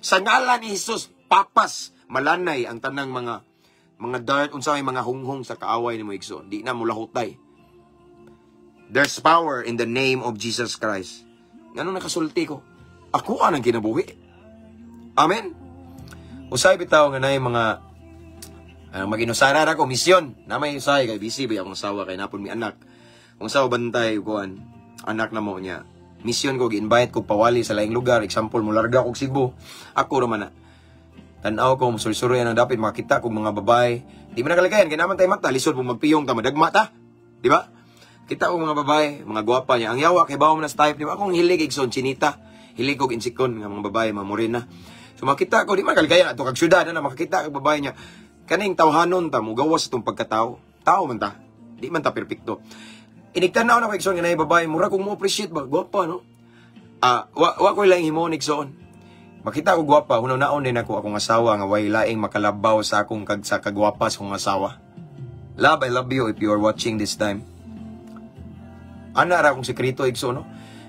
Sa ngalan ni Jesus, papas, malanay ang tanang mga dart, unsa may mga hunghong sa kaaway nimo, igsoon. Di na mulahutay. There's power in the name of Jesus Christ. Ngano nakasulti ko? Ako ang kinabuhi. Amen. Usay bitaw nga naay mga maginusara ra ko misyon. Na may usay kay busy ba akong asawa kay napon mi anak. Kung sa bantay kuan anak na mo niya. Misyon ko, gi-invite ko pawali sa laing lugar. Example, mularga kog Cebu. Ako ra man na. Tan-aw ko musulsuroy ang dapit, makita kog mga babae. Di man nakalikayan kay naman tay mata, lisod mo magpiyong ta, madagma ta. Di ba? Kita ko mga babae, mga gwapa niya. Ang yawa kay bawo man na sa type, di ba? Akong hilig, igsoon, chinita. Hilig kog insikon nga mga babae, mga morena. So makita ko, di man kalikayan ato kag syudad na makakita kag babae niya. Kaning tawhanon ta, mugawas itong pagkatao. Tao man ta. Di man ta perpekto. Inigtanaw na ko, igsoon, nga naay babae, mura kong mo appreciate ba, gwapa, no? Ah, wa ko laing himuon, igsoon. Makita ko gwapa, hunaw-naon din ako akong asawa nga way laing makalabaw sa akong kag sa kagwapa sa akong asawa. Love, I love you if you are watching this time. Ana ra akong sekreto, igsoon, no?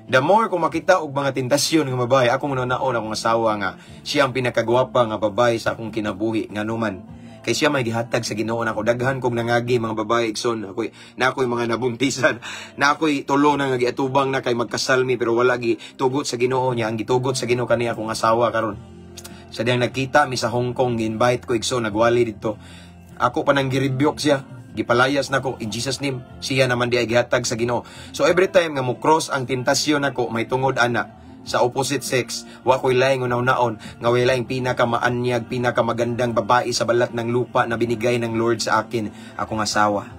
The more ko makita og mga tentasyon nga babae, akong naon akong asawa nga siya ang pinakagwapa nga babae sa akong kinabuhi, nganuman kay siya may gihatag sa Ginoo nako. Daghan kog nangagi mga babae, igsoon. Ako'y na ako'y mga nabuntisan na, ako'y tulo na nga giatubang na kay magkasal mi pero wala gi tugot sa Ginoo niya. Ang gitugot sa Ginoo kani akong asawa karon. Sa diyang nagkita mi sa Hong Kong, gi-invite ko, igsoon, nagwali dito. Ako pa nang girebuke siya. Gipalayas nako in Jesus' name. Siya naman di ay gihatag sa Ginoo. So every time nga mo cross ang tentasyon nako may tungod ana sa opposite sex, wa ko'y laing unaw-naon nga way laing pinakamaanyag, pinakamagandang babae sa balat ng lupa na binigay ng Lord sa akin, akong asawa.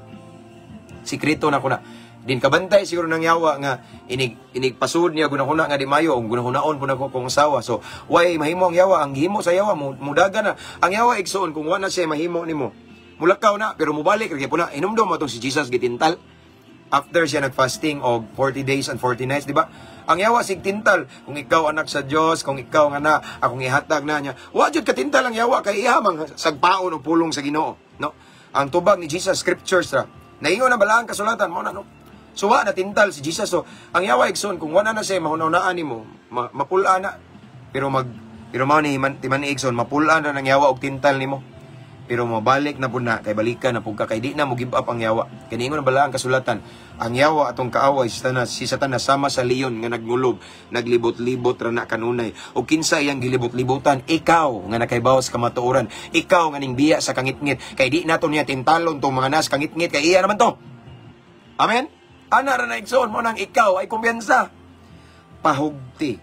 Sikreto na ko na. Din kabantay siguro nang yawa nga inig inig pasud niya gunahuna nga di mayo ang gunahunaon po nako kong asawa. So way mahimo ang yawa, ang gihimo sa yawa mo mudaga na. Ang yawa, igsoon, kung wa na siya mahimo nimo, mulakaw na, pero mubalik ra gyud na. Hinumdom atong si Jesus gitintal after siya nagfasting og 40 days and 40 nights, di ba? Ang yawa sig tintal, "Kung ikaw anak sa Dios, kung ikaw nga na, akong ihatag na niya." Wa jud katintal ang yawa kay iya mang sagpaon og pulong sa Ginoo, no? Ang tubag ni Jesus, scriptures ra. Naingon na balaang kasulatan mo na, no? So wa na tintal si Jesus. So ang yawa, igsoon, kung wala na siya mahuna-hunaan nimo, mapula na. Pero mao ni timan igsoon, mapula na nang yawa og tintal nimo. Pero mabalik na pud na kay balikan na pud ka kay di na mo give up ang yawa. Kay niingon ang balaang kasulatan, ang yawa atong kaaway si Satanas sama sa leon nga nagngulob, naglibot-libot ra na kanunay. O kinsa iyang gilibot-libotan? Ikaw nga nakaibaw sa kamatuoran, ikaw nga ning biya sa kangitngit, kay di nato niya tintalon tong mga nas kangitngit kay iya naman to. Amen? Ana ra na, igsoon, mo nang ikaw ay kumpiyansa. Pahugti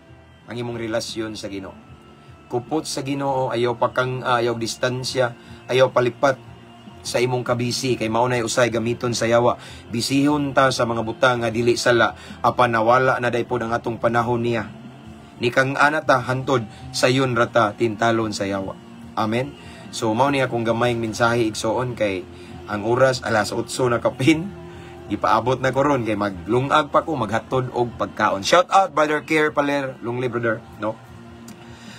ang imong relasyon sa Ginoo. Kupot sa Ginoo, ayaw pakang ayaw distansya, ayaw palipat sa imong kabisi kay mao nay usay gamiton sa yawa. Bisihon ta sa mga butang nga dili sala apan nawala na day pod ang atong panahon niya. Ni kang ana ta hantod sayon ra ta tintalon sa yawa. Amen. So mao ni akong gamayng mensahe, igsoon, kay ang oras alas 8 na kapin. Gipaabot na ko ron kay maglungag pa ko maghatod og pagkaon. Shout out, Brother Care Paler, Lungli brother, no?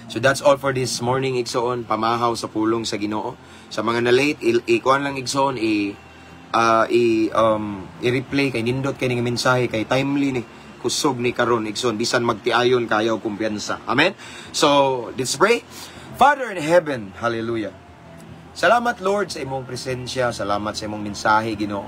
So that's all for this morning, igsoon, pamahaw sa pulong sa Ginoo. Sa mga na late, ikuan lang, igsoon, i i i-replay kay nindot kay ning mensahe kay timely ni, kusog ni karon, igsoon, bisan magtiayon kayo, kumpiyansa. Amen. So, let's pray. Father in heaven, hallelujah. Salamat, Lord, sa imong presensya, salamat sa imong mensahe, Ginoo.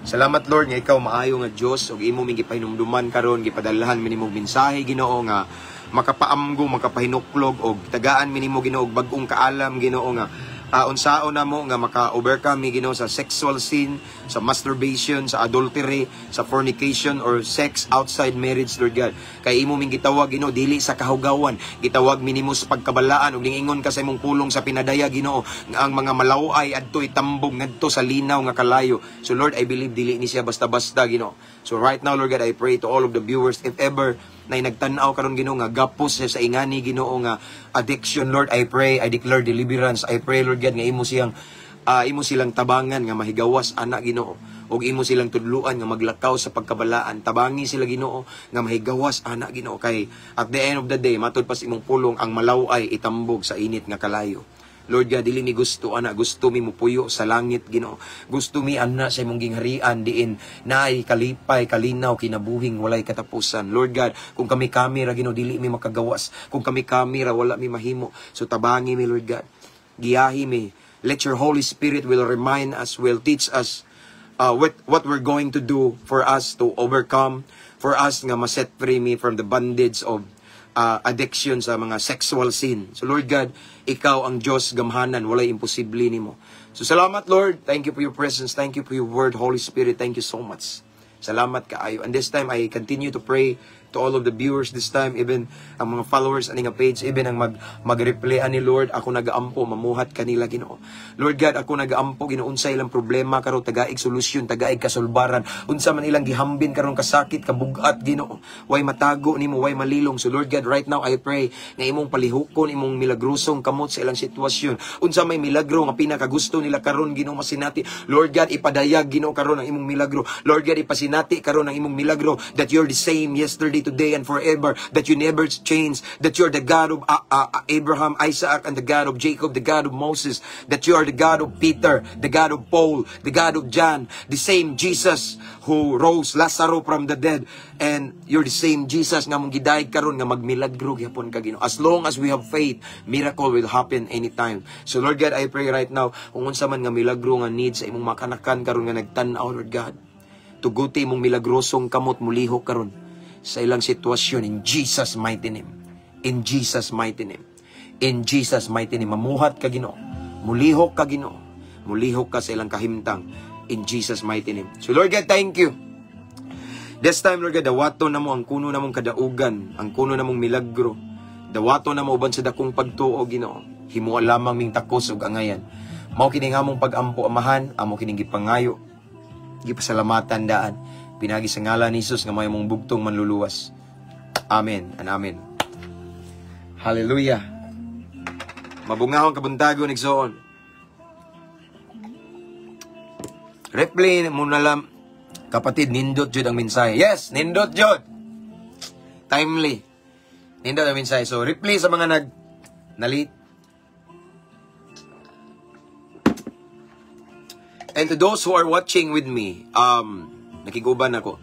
Salamat, Lord, nga ikaw maayo nga Dios ug imo ming gipahinumduman karon, gipadalhan mi nimong mensahe, Ginoo, nga makapaamgo, makapahinuklog og tagaan mi nimo, Ginoo, og bag-ong kaalam, Ginoo, nga unsaon namo nga maka-overcome mi, Ginoo, sa sexual sin, sa masturbation, sa adultery, sa fornication or sex outside marriage, Lord God. Kay imo ming gitawag, Ginoo, dili sa kahugawan, gitawag mi nimo sa pagkabalaan ug ningingon ka sa imong pulong sa pinadaya, Ginoo, nga ang mga malaw-ay adto itambog ngadto sa linaw nga kalayo. So Lord, I believe dili ni siya basta-basta, Ginoo. So right now, Lord God, I pray to all of the viewers, if ever na nagtan-aw karon, Ginoo, nga gapos siya sa ingani, Ginoo, nga addiction, Lord, I pray, I declare deliverance. I pray, Lord God, nga imo silang tabangan nga mahigawas ana, Ginoo, ug imo silang tudluan nga maglakaw sa pagkabalaan. Tabangi sila, Ginoo, nga mahigawas ana, Ginoo, kay at the end of the day, matud pa sa imong pulong, ang malaw-ay itambog sa init nga kalayo. Lord God, dili mi gusto ana, gusto mi mupuyo sa langit, Ginoo. Gusto mi ana sa imong gingharian diin naay kalipay, kalinaw, kinabuhing walay katapusan. Lord God, kung kami-kami ra, Ginoo, dili mi makagawas. Kung kami-kami ra, wala mi mahimo. So tabangi mi, Lord God. Giyahi mi. Let your Holy Spirit will remind us, will teach us what we're going to do for us to overcome, for us nga ma-set free me from the bondage of addiction sa mga sexual sin. So Lord God, ikaw ang Diyos gamhanan, walay imposible nimo. So salamat, Lord, thank you for your presence, thank you for your word, Holy Spirit, thank you so much. Salamat kaayo. And this time, I continue to pray to all of the viewers this time, even ang mga followers ani nga page, even ang mag-replay ani. Lord, ako nagaampo, mamuhat kanila, Ginoo. Lord God, ako nagaampo, Ginoo, unsa ilang problema karon, tagaig solusyon, tagaig kasulbaran, unsa man ilang gihambin karon kasakit, kabugat, Ginoo. Way matago nimo, way malilong. So Lord God, right now I pray nga imong palihukon imong milagrosong kamot sa ilang sitwasyon. Unsa may milagro nga pinakagusto nila karon, Ginoo, masinati. Lord God, ipadayag, Ginoo, karon ang imong milagro. Lord God, ipasinati karon ang imong milagro that you're the same yesterday, today, and forever, that you never change, that you're the God of Abraham, Isaac, and the God of Jacob, the God of Moses, that you are the God of Peter, the God of Paul, the God of John, the same Jesus who rose Lazarus from the dead, and you're the same Jesus nga mong gidayeg karon nga magmilagro gyapon ka, Ginoo. As long as we have faith, miracle will happen anytime. So Lord God, I pray right now, kung unsa man nga milagro nga need sa imong makanakan karon nga nagtan-aw, Lord God, tuguti imong milagrosong kamot mulihok karon sa ilang sitwasyon in Jesus' mighty name. In Jesus' mighty name. In Jesus' mighty name, mamuhat ka, Ginoo. Mulihok ka, Ginoo. Mulihok ka sa ilang kahimtang. In Jesus' mighty name. So Lord God, thank you. This time, Lord God, dawato namo ang kuno namong kadaugan, ang kuno namong milagro. Dawato namo uban sa dakong pagtuo, Ginoo. Himoa lamang ming takos ug angayan. Mao kini nga among pag-ampo, Amahan, amo kining gipangayo. Gipasalamatan daan. Pinaagi sa ngalan ni Jesus nga may mong bugtong manluluwas. Amen and amen. Hallelujah. Mabungahong kabuntagon, igsoon. Replay mo na lang, kapatid, nindot jud ang mensahe. Yes, nindot jud. Timely. Nindot ang mensahe. So, replay sa mga nag nalit. And to those who are watching with me, nakiguban ako.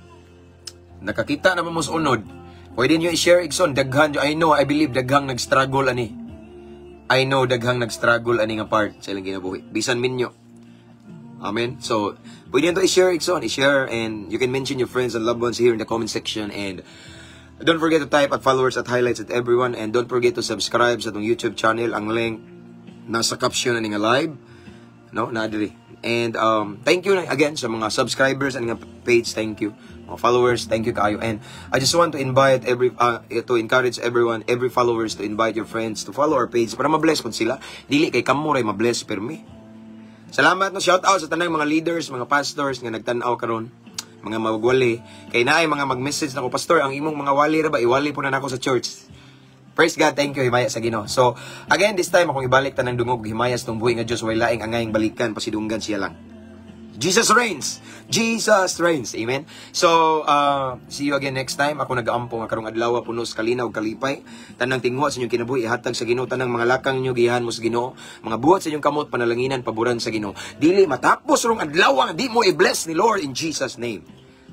Nakakita naman mo sa unod. Pwede niyo i-share, igsoon. Daghan, I know, I believe, daghang nag-struggle ani. I know, daghang nag-struggle ani nga part sa ilang kinabuhi. Bisan minyo. Amen. So, pwede nyo to i-share, igsoon. I-share and you can mention your friends and loved ones here in the comment section. And don't forget to type at followers, at highlights, at everyone. And don't forget to subscribe sa itong YouTube channel. Ang link nasa caption na nga live. No, na diri. And thank you again sa mga subscribers and nga page. Thank you. Mga followers, thank you kaayo. And I just want to invite every, to encourage everyone, every followers to invite your friends to follow our page para ma-bless pud sila. Dili kay kamo ray ma-bless permi. Salamat, no, shout out sa tanang mga leaders, mga pastors nga nagtan-aw karon, mga magwali. Kay naay mga mag-message nako, "Pastor, ang imong mga wali ra ba iwali po na nako sa church." Praise God, thank you, himaya sa Ginoo. So, again, this time akong ibalik tanang dungog, himaya sa buhi nga Dios, way laing angayng balikan, pasidunggan siya lang. Jesus reigns. Jesus reigns. Amen. So, see you again next time. Ako nagaampo nga karong adlaw puno sa kalinaw kalipay. Tanang tinguha sa inyong kinabuhi ihatag sa Ginoo, tanang mga lakang ninyo giyahan mo sa Ginoo. Mga buhat sa inyong kamot panalanginan paboran sa Ginoo. Dili matapos rong adlaw nga di mo i-bless ni Lord in Jesus' name.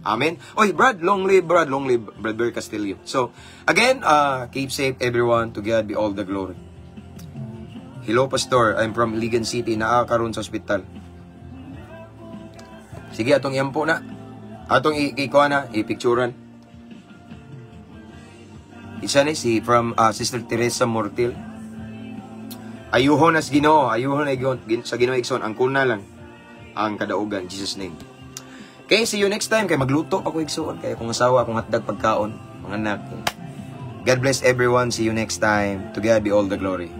Amen. Oy, Brad, long live, Brad, long live, Brad Bear Castillo. So, again, keep safe, everyone. To God be all the glory. Hello, Pastor. I'm from Iligan City. Naa karon sa ospital. Sige, atong iampo na. Atong ikuha na, ipicturan. Isa ni si from Sister Teresa Mortil. Ayuhon as Ginoo, ayuhon ay sa Ginoo, igsoon, ang kuna lang ang kadaugan, Jesus' name. Okay, see you next time kay magluto pa ko, igsoon, kay akong asawa akong hatdag pagkaon, mga anak. God bless everyone. See you next time. To God be all the glory.